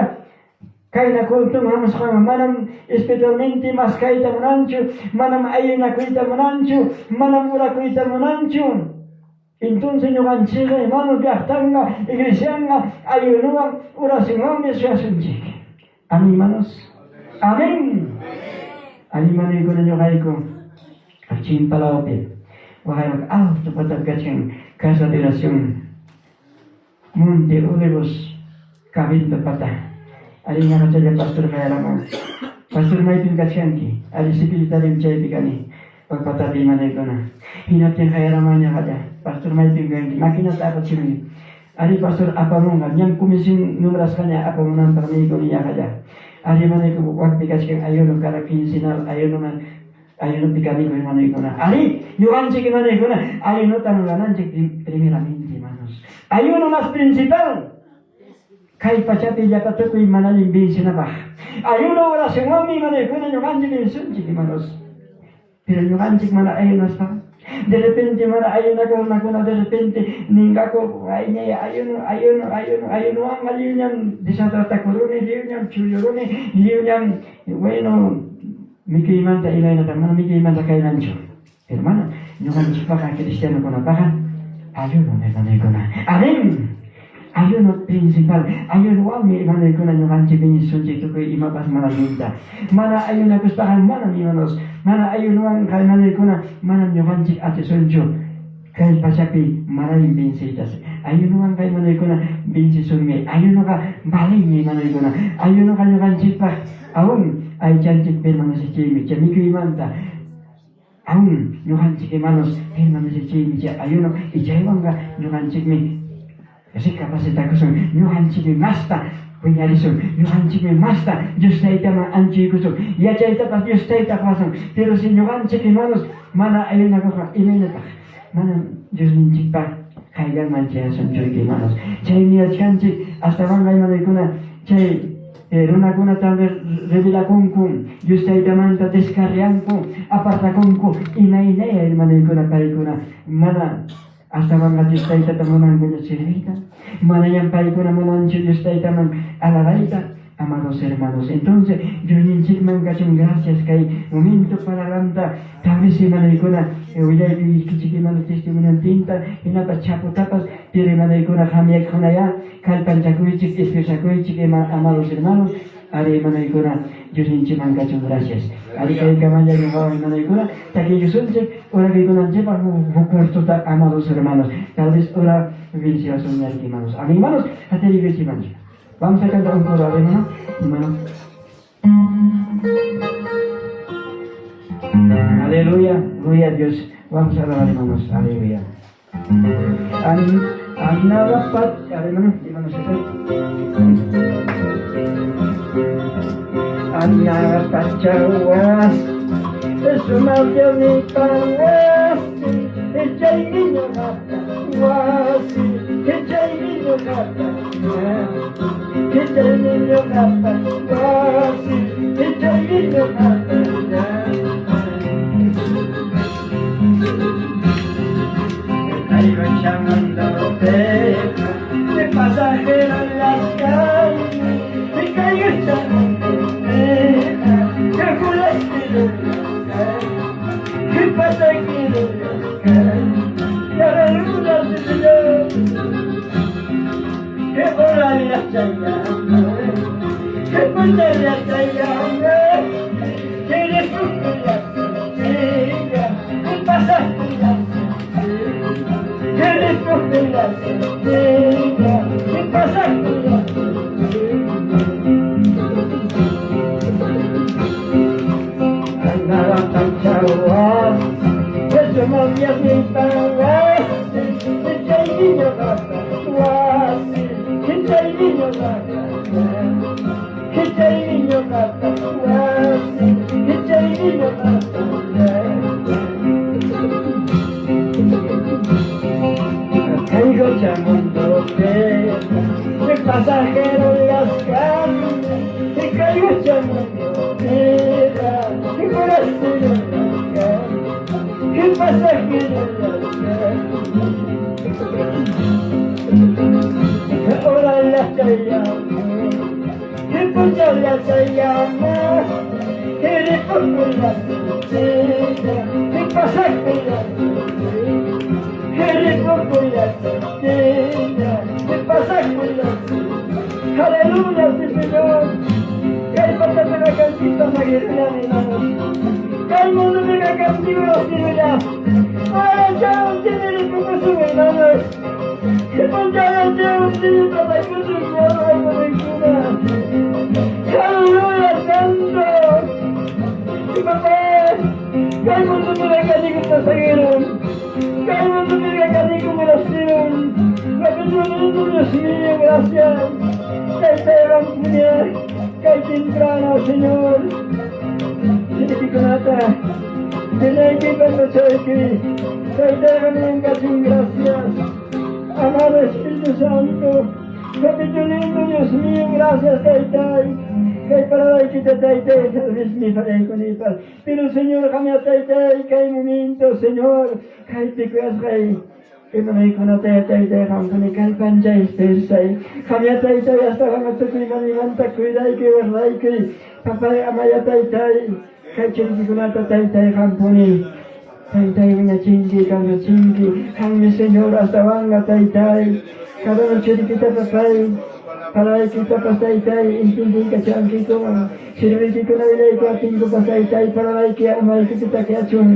kayna culton hamusqanwan, manam espiritualmente maskayta munanchu, manam ayunakuyta munanchu, manam orakuyta munanchu. Entonces ñuqanchikqa hermanos llaqtanqa, iglesianqa ayunowan oracionwanmi suyasunchik. Amén, hermanos. Amén. Animanaykuna ñuqayku Chimpalawpi waqayman alto patapi kachkan casa de oración Monte Olivos Cabildo pata. Ari ñaqachalla pastor qayaraman. Pastor maypim kachkanki? Ari secretariom chaypi kani. Wak patapi imanaykuna. Hinaptin qayaraman ñaqalla. Pastor maypim kanki? Maquinata apachimuni. Ari pastor apamunqa. Ñam comisión nombrasqaña apamunanpaq niykuni ñaqalla. Ari imanayku wakpi kachkan ayuno cada quincenal ayunoman ayunopi kaniku hermanoykuna. Ari ñuqanchik hermanoykuna ayunotam rurananchik primeramente hermanos. Ayuno más principal. Kay pachapi llapa tukuy mana allin vencenapaq. Ayuno oracionwanmi hermanoykuna ñuqanchik vencenchik hermanos. Pero ñuqanchik mana ayunaspa, de repente mana ayunakuq runakuna de repente ninqaku, ay ñay ayuno, ayuno, ayuno, ayunowanqa lliwñam desatratakuruni, lliwñam chulluruni, lliwñam, bueno, mikuymanta imaynata, mana mikuymanta kaymanchu. Hermano, ñuqanchikpaqa cristianokunapaqa ayuno hermanoykuna. Amén. Ayuno principal, ayunowanmi hermanoykuna ñuqanchik vencesunchik tukuy imapas mana allinta. Mana ayunakuspaqa manam hermanos, mana ayunowanqa hermanoykuna manam ñuqanchik atisunchu kay pachapi mana allin venceytas. Ayunowanqa hermanoykuna vencesunmi. Ayunoqa valenmi hermanoykuna. Ayunoqa ñuqanchikpaq aún aychanchik permanecechiymi chay mikuymanta. Aún ñuqanchik hermanos permanecechiymi chay ayuno y chaywanqa ñuqanchikmi recapacitakusun, ñuqanchikmi masta wiñarisun, ñuqanchikmi masta Dios Taytaman anchuykusun, yachaytapas Dios Tayta qowasun. Pero si ñuqanchik hermanos mana ayunakuqqa imaynataq manam Diosninchikpa qayllanman chayasunchu hermanos. Chaymi yachkanchik astawanqa hermanoykuna chay runakuna tal vez rebelakunku, Dios Taytamanta descarrianku, apartakunku, imaynaya hermanoykuna paykuna mana astawanqa Dios Taytata munankuña serviyta, manañam paykuna munanchu Dios Taytaman alabayta, amados hermanos. Entonces, Diosninchikman kachun gracias kay momento palabranta tal vez hermanoykuna willaykichik hermano testimoniontinta, hinapas chaputapas, pero hermanoykuna qamyakkunayá kallpanchakuychik, esfuerzakuychik, amados hermanos. Ari hermanoykuna Diosninchikman kachun gracias. Ari kaykamalla ñuqawan hermanoykuna takiykusunchik orakuykunanchikpaq huk cuartota, amados hermanos. Tal vez ora vencewasun hermanos. Amén, hermanos. Hatarikuychik, hermanos. Vamos a cantar un coro, hermano. Hermano. Aleluya, gloria a Dios. Vamos a alabar, hermanos. Aleluya. Anaba hermano, hermanos, Anaba pachawas, sumaq mi pawasi, chaymi ñuqapa wasi, chaymi ñuqapa, chaymi ñuqapa wasi, chaymi ñuqapa. Caigo llamando de pasajero en las calles, me caigo llamando que juraste que pasajero en las calles, para luna de Señor, que volaré hasta allá, que volaré hasta allá, que refugio la sencilla, un pasajero que refugio la sencilla, un pasajero. Andaba pachawas, eso movías mi pawas, chay niño wasi, chay niño Chaymi ñuqapa wasi, chaymi ñuqapa Kay gocha mundopi, pasajero llaskani, kay gocha mundopiqa, forastero llaskani, pasajero llaskani. Ora llaqtayllamu, punchaw llaqtayllamu, ripukuy llaqtayta, pasakuy llaqtayta, ripukuy llaqtayta, pasakuy llaqtayta. Aleluya, sí, Señor. Kay pachapiqa kanchikta sagirullami, hermanos. Kay mundupiqa kanchikta sirvilla. Ahora ya un tiene ripukusun, hermanos. Punchaw tiene pasakusun, Aleluya, santo. Papá, kay mundupiqa kanchikta sagirun. Kay mundupiqa kanchikta sirun. Papito lindo, Dios mío, gracias. Kay kay temprano, Señor. Churikikunata, tinayki pantachayki, Taytayqa gracias. Amado Espíritu Santo, Papito lindo, Dios mío, gracias, Taytay. Kay paradaykita, Taytay, tal vez mi faraykunipaq. Pero, Señor, qamya, Taytay, kay momento, Señor, kaypi kuyasqay. Imanaykunata taytay qamkuna kallpanchay persay. Qamya taytay hasta qama tukuy manimanta cuidayki guardayki. Papay amaya taytay kay churikikunata taytay qampuni. Taytay wiñachinki kawsachinki. Qammi Señor astawanqa taytay. Cada uno churikita papay. Palaykitapas taytay intindiykachankikuman. Sirviykikuna willayku atinkupas taytay palabayki umaykita takyachun.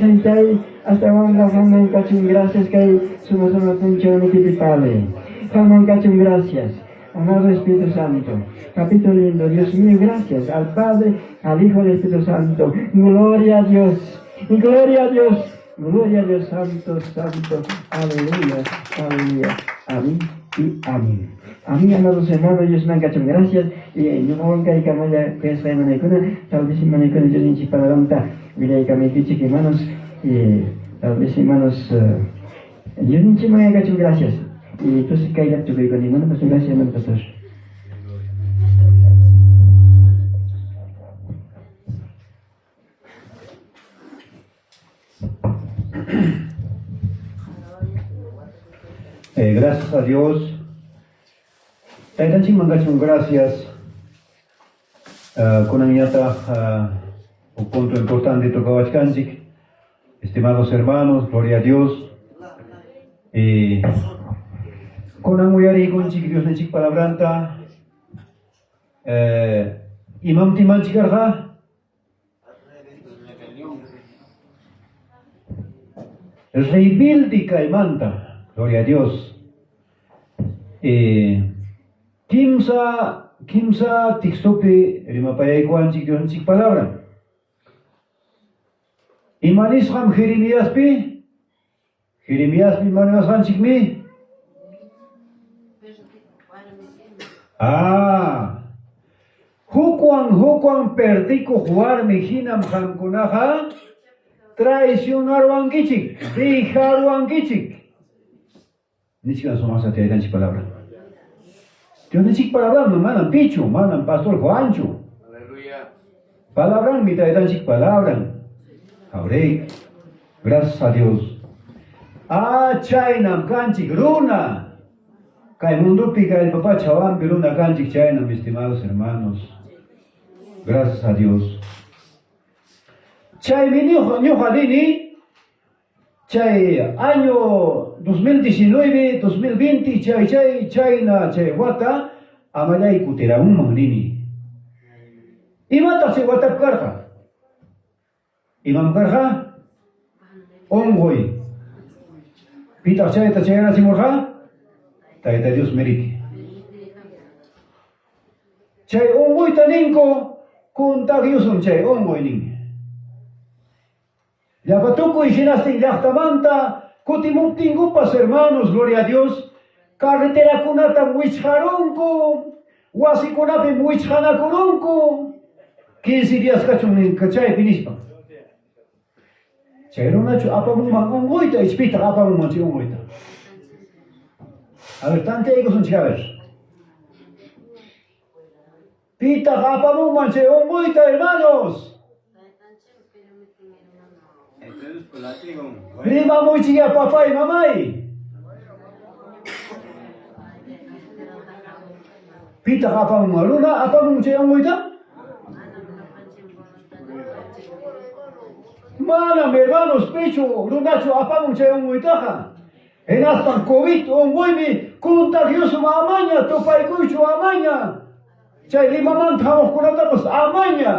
Taytay astawanqa qamman kachun gracias kay suma suma punchawnikipi Padre. Qamman kachun gracias. Amado Espíritu Santo, Papito lindo, Dios mío, gracias al Padre, al Hijo, al Espíritu Santo. Gloria a Dios, gloria a Dios, gloria a Dios Santo, Santo. Aleluya, aleluya. Amén y amén. Amén, amados hermanos, Dios me kachun gracias. Y ñuqawan kay kamalla kuyasqay hermanaykuna, tal vez hermanaykuna Dios palabranta willaykamaykichik hermanos, y tal vez hermanos, Dios kachun gracias. Y entonces kaylla tukuykuni. Bueno, pastor, gracias, hermano pastor. Gracias a Dios. Taytanchikman kachun gracias. Kunanñataq un punto importante tocawachkanchik. Estimados hermanos, gloria a Dios. Kunan uyariykunchik Diosninchik palabranta. Imam timanchik karqa? Rebelde kaymanta, gloria a Dios. Kimsa textopi rimapayaykuwanchik Diosninchik palabra. Ima nisqam Jeremiaspi? Jeremiaspi ima niwasqanchikmi? Ah, hukwan hukwan perdikuq warmi hinam qamkunaqa traicionarwankichik, dejarwankichik. Nichkan sumaqcha taytanchik palabra. Diosninchik palabranmi manam pichu, manam pastor Juanchu. Palabranmi taytanchik palabran. Aurey, gracias a Dios. Ah, chaynam kanchik runa. Kay mundupi kay allpa chawanpi runa kanchik chaynam, estimados hermanos. Gracias a Dios. Chaymi ñuqa nini, chay año 2019, 2020, chay chay chayna chay wata amallay kutiramunman nini. Imataq chay watapi karqa? Imam karqa? Unquy. Pitaq chayta chayarachimurqa? Tayta Dios meriki. Chay unquyta ninku contagiosom chay unquy nin. Llapa tukuy hinastin llaqtamanta kutimuptinkupas, hermanos, gloria a Dios, carreterakunatam wichqarunku. Wasikunapim wichqanakurunku. 15 días kachun chaypi nispa. Chay runachu apamunman unquyta, ichpitaq apamunman chay unquyta. A ver, tanteaykusunchik, a ver. Pitaq apamunman chay unquyta, hermanos? Rimamuychikyá papay, mamay. Pitaq apamunman? Runa apamun chay unquyta? Manam, hermanos, pichu runachu apamun chay unquytaqa. Hinaspan COVID unquymi contagiosom amaña, tupaykuychu amaña. Chay Limamanta hamuqkunatapas amaña.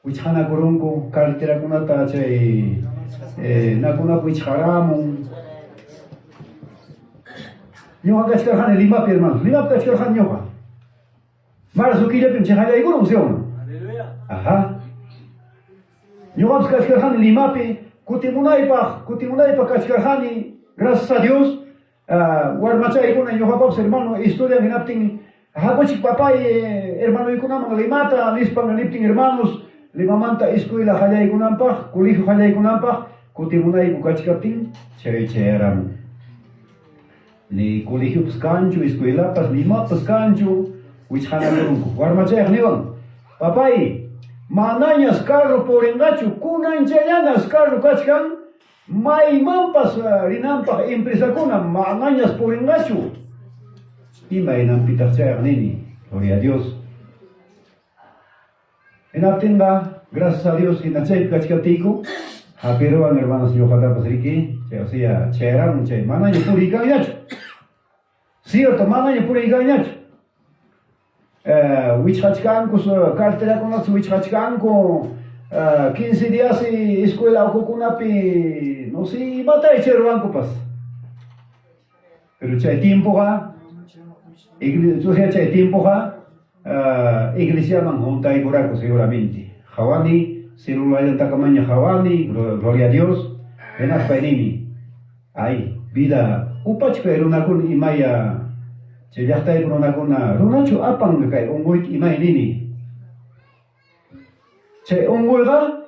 Wichqanakurunku carreterakunata chay nakunapi wichqaramun. Ñuqa kachkarqani Limapi, hermanos. Limapi kachkarqani ñuqa. Marzo killapim chay qallaykurun, ¿sí o no? Ajá. Ñuqapas kachkarqani Limapi, kutimunaypaq, kutimunaypaq kachkarqani, gracias a Dios, warmachaykuna ñuqapapas hermano estudian hinaptin, hakuchik papay hermanoykunaman Limata nispan niptin hermanos, Limamanta escuela qallaykunanpaq, colegio qallaykunanpaq kutimunayku kachkaptin chay chayaramun. Ni colegiopas kanchu, escuelapas, ni imapas kanchu, wichqanakurunku. Warmachayaq niwan, papay, manañas carro purinqachu, kunanchallanas carro kachkan, maymanpas rinanpaq empresakuna manañas purinqachu. Imaynanpitaq chayaq nini, gloria a Dios. Hinaptinqa, gracias a Dios, hina chaypi kachkaptiyku, hapiruwan hermanos ñuqatapas riki, chay o sea, chayaramun chay, manaña puriykanñachu. Cierto, manaña puriykanñachu. Wichqachkanku, carterakunatas wichqachkanku, 15 días escuela ukukunapi, no sé, imata chay ruwankupas. Pero chay tiempoqa, o sea, chay tiempoqa, iglesiaman juntaykuraku seguramente. Qhawani, celularllantakamaña qhawani, gloria a Dios, hinaspa nini, ay, vida, upachu kay runakuna imaya, chay llaqtaypi runakuna, runachu apan kay unquyta imay nini. Chay unquyqa,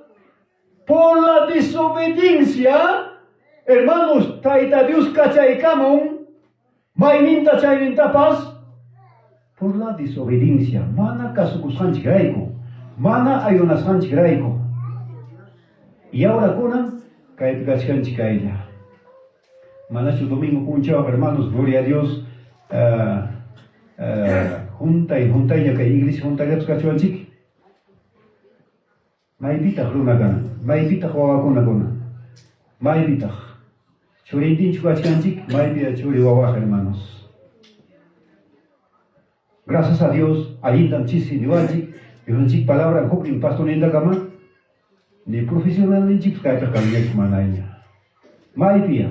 por la desobediencia, hermanos, Tayta Dios kachaykamun, mayninta chaynintapas, por la desobediencia, mana kasukusqanchikrayku, mana ayunasqanchikrayku. Y ahora kunan kaypi kachkanchik kaylla. Manachu domingo punchawqa, hermanos, gloria a Dios, juntay, juntayña kay iglesia juntayllapas kachuwanchik? Maypitaq runa kanan? Maypitaq wawakuna kunan? Maypitaq? Churintinchu kachkanchik? Maypiya churi wawaqa, hermanos? Gracias a Dios, allintam chisi niwanchik, Diosninchik palabran huknin pastornintakama, ni profesionalninchikpas kaypiqa kanñachu manaña. Maypiya?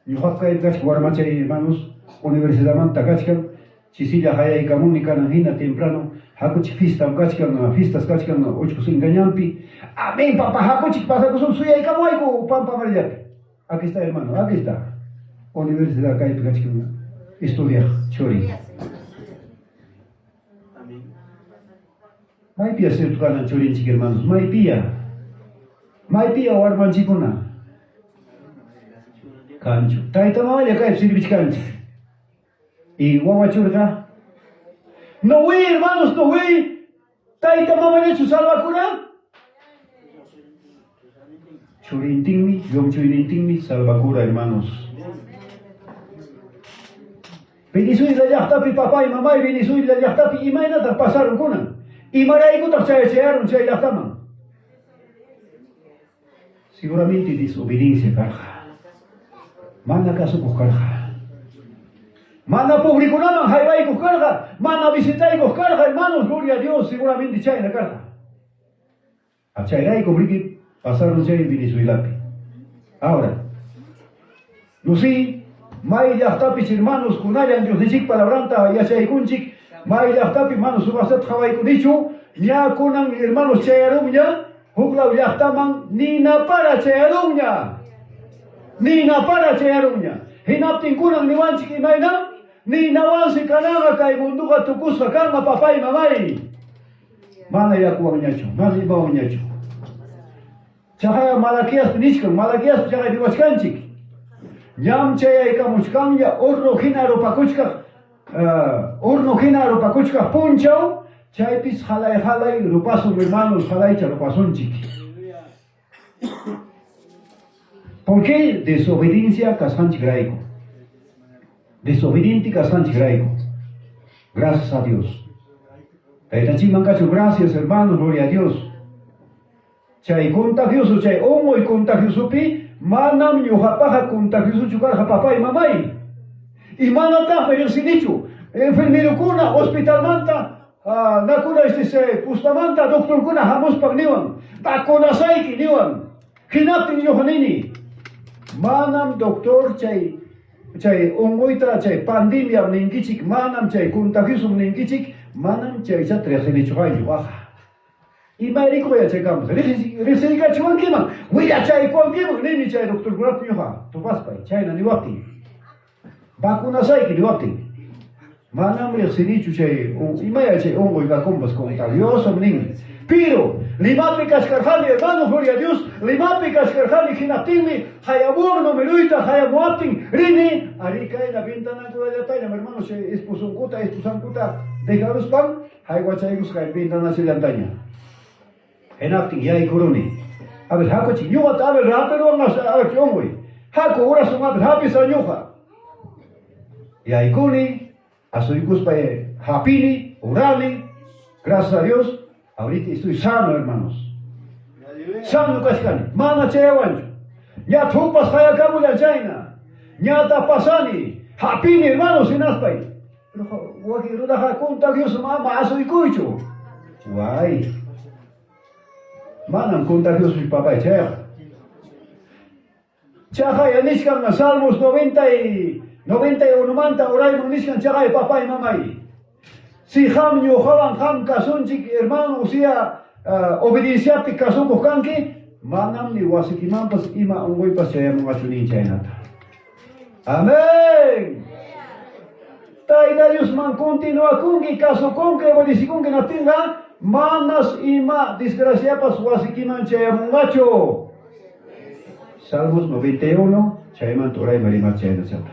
Ñuqaqa kaypi kachkan warmachay hermanos, universidadmanta kachkan, chisilla hayaykamuni kanan hina temprano, hakuchik fiestam kachkan, fiestas kachkan uchku sinkañanpi. Amén, papá, hakuchik pasakusun suyaykamuwayku Pampa Amarillapi. Aquí está hermano, aquí está. Universidad kaypi kachkan estudiaq churi. Maypiya cierto kanan churinchik hermanos, maypiya. Maypiya warmanchikkuna. Kanchu. Tayta mamalla kaypi sirvichkanchik. Y wawa churqa. Noé, hermanos, Noé. Tayta mamallachu salvakura? Churintinmi, llumchuynintinmi salvakura, hermanos. Venezuela llaqtapi papay, mamay, Venezuela llaqtapi imaynataq pasaron kunan? Imaraykutaq chayachayarun chay llaqtaman? Seguramente desobediencia karqa. Mana kasukuq karqa. Mana pobrekunaman haywaykuq karqa, mana visitaykuq karqa, hermanos, gloria a Dios, seguramente chayna karqa. Chayraykum riki pasaron chay Venezuelapi. Ahora, no sé, may llaqtapis hermanos kunallan Diosninchik palabranta yachaykunchik, may llaqtapi mana sumaqllata qhawaykunichu, ña kunan hermanos chayarunña, huklaw llaqtaman nina para chayarunña. Nina para chayarunña. Hinaptin kunan niwanchik imayna? Ninawansi kananqa kay munduqa tukusqa kanqa papay mamay. Mana yakuwanñachu, mana imawanñachu. Chaqaya Malaquiaspi nichkan, Malaquiaspi chaqay niwachkanchik. Ñam chayaykamuchkanña horno hina rupakuchkaq, horno hina rupakuchkaq punchaw, chaypis halay halay rupasun hermanos, halaycha rupasunchik. ¿Por qué? Desobediencia kasqanchikrayku. Desobediente kasqanchikrayku. Gracias a Dios. Taytanchikman kachu gracias, hermanos, gloria a Dios. Chay contagioso, chay unquy contagiosopi manam ñuqapaqa contagiosochu karqa papay, mamay. Y manataqmi riqsinichu enfermerokuna hospitalmanta nakuna este pustamanta doctorkuna hamuspan niwan, vacunasayki niwan. Hinaptin ñuqa nini, manam doctor chay chay unquyta chay pandemiam ninkichik, manam chay contagiosom ninkichik, manam chaychata riqsinichu qay ñuqaqa. Imayrikuq yachaykamus, riqsiykachiwankiman, willachaykuwankiman nini chay doctorkunata ñuqa tupaspay, chayna niwaptin. Vacunasayki niwaptin. Manam riqsinichu chay imaya chay unquy kakunpas contagiosom nin. Pero Limapi kachkarqani, hermano, gloria a Dios, Limapi kachkarqani hinaptinmi hayamuwan numeroyta hayamuwaptin rini, arí kayna ventanakunallatañam, hermano, chay esposunkuta, esposankuta dejaruspan haywachaykusqa ventanachallantaña. Hinaptin yaykuruni. A ver, hakuchik, ñuqata, a ver, rapiruwan a ver, unquy. Haku, urasun, a ver, hapisa ñuqa. Yaykuni, asuykuspa hapini, orani, gracias a Dios, ahorita estoy sano, hermanos. Sano kachkani, mana chayawanchu. Ña thupas hayakamullan chayna. Ñata pasani, hapini, hermanos, hinaspay. Pero wakin runaqa contagioso ama asuykuychu. Way. Manam contagioso papay chayqa. Chaqay nichkan Salmos 91 manta urayman nichkan chaqay papay mamay. Si qam ñuqawan qam kasunchik hermano, o sea, obedienciapi kasukuq kanki, manam ni wasikimanpas ima unquypas chayamunqachu nin chaynata. Amén. Tayta Diosman continuakunki, kasukunki, obedecikunki naptinqa, manas ima desgraciapas wasikiman chayamunqachu. Salmos 91, chaymanta urayman rimar chaynachata.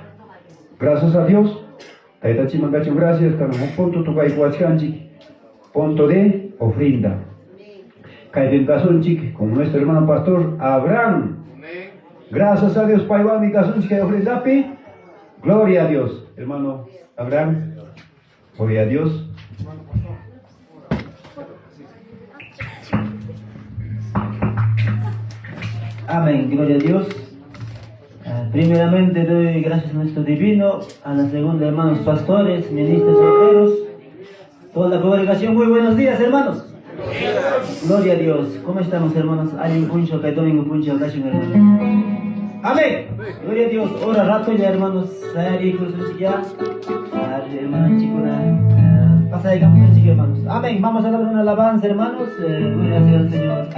Gracias a Dios. Taytachiman kachu gracias, kanan huk punto tukaykuwachkanchik, punto de ofrenda. Kaypim kasunchik con nuestro hermano pastor Abraham. Gracias a Dios, paywanmi kasunchik kay ofrendapi. Gloria a Dios, hermano Abraham. Gloria a Dios. Amén, gloria a Dios. Primeramente doy gracias a nuestro divino, a la segunda hermanos pastores, ministros, obreros, toda la congregación. Muy buenos días, hermanos. Gloria a Dios. ¿Cómo estamos, hermanos? Allin puncho, kay domingo puncho, kashun, hermanos. Amén. Gloria a Dios. Hora rato ya, hermanos. Sayari ya. Hermanos, chicuna. Pasaycamos, hermanos. Amén. Vamos a dar una alabanza, hermanos. Gloria al Señor.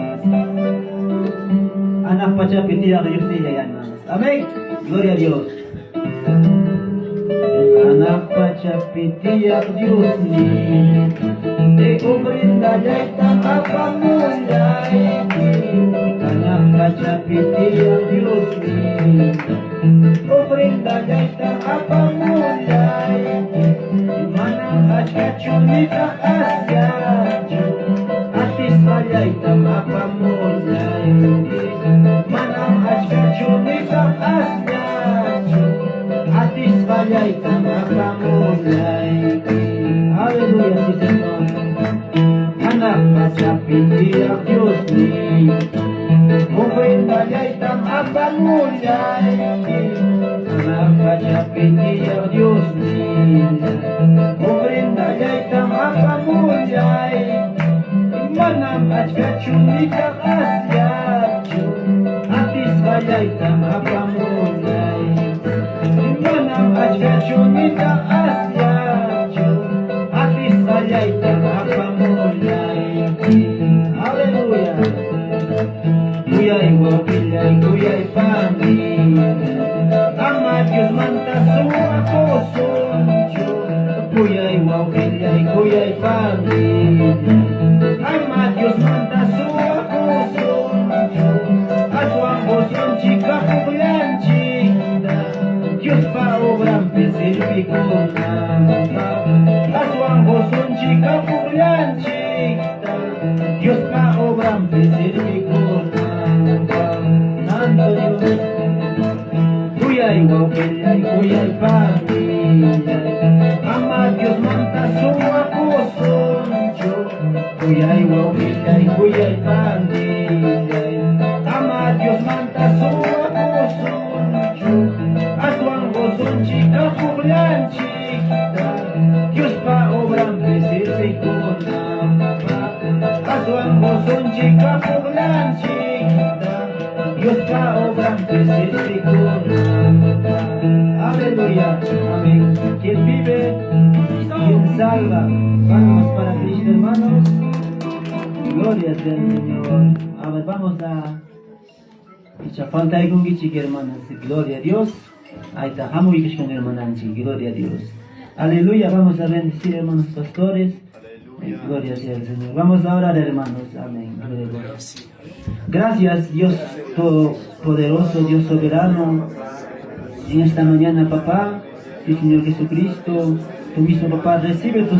Anak pachapi tiyaq Dios hermanos. Amén. Gloria a Dios. Anak pachapi tiyaq Dios ni te ofrenda llaqta apamullayki. Anak pachapi tiyaq Dios ni ofrenda llaqta apamullayki. Mana achkachu nitaq asllachu atisqallaytam apamullayki. Manam achkachu nitaq asllachu atisqallaytam apamullayki. Aleluya, sí, Señor. Hanaq pachapi tiyaq Diosniy, ofrendallaytam apamullayki. Hanaq pachapi tiyaq Diosniy, ofrendallaytam apamullayki. Manam achkachu nitaq asllachu atisqallaytam apamullayki. Manam achkachu nitaq asllachu atisqallaytam apamullayki. Aleluya. Kuyay wawqillay, kuyay pani, ama Diosmanta suwakusunchu. panillay, ama Diosmanta suwakusunchu, aswan qusunchik kapuqllanchikta, Diospa obranpi servikunapaq, aswan qusunchik kapuqllanchikta, Diospa obranpi servikunapaq. Santo Dios, kuyay wawqillay, kuyay panillay, ama Diosmanta suwakusunchu, kuyay wawqillay, kuyay panillay, ama Diosmanta suwakusunchu, aswan qusunchik kapuqllanchikta, Diospa obranpi servikunapaq, aswan qusunchik kapuqllanchikta, Diospa obranpi servikunapaq. Aleluya. Amén. Quien vive, quien salva. Palmas para Cristo, hermanos. Gloria sea al Señor. A ver, vamos a Icha faltaykunkichik, hermanos. Gloria a Dios. Ahí está, hamuykuchkan hermananchik. Gloria a Dios. Aleluya. Vamos a bendecir, hermanos pastores. Gloria sea al Señor. Vamos a orar, hermanos. Amén. Gloria a Dios. Gracias, Dios Todopoderoso, Dios soberano. En esta mañana, papá, sí, Señor Jesucristo, tú mismo, papá, recibe tu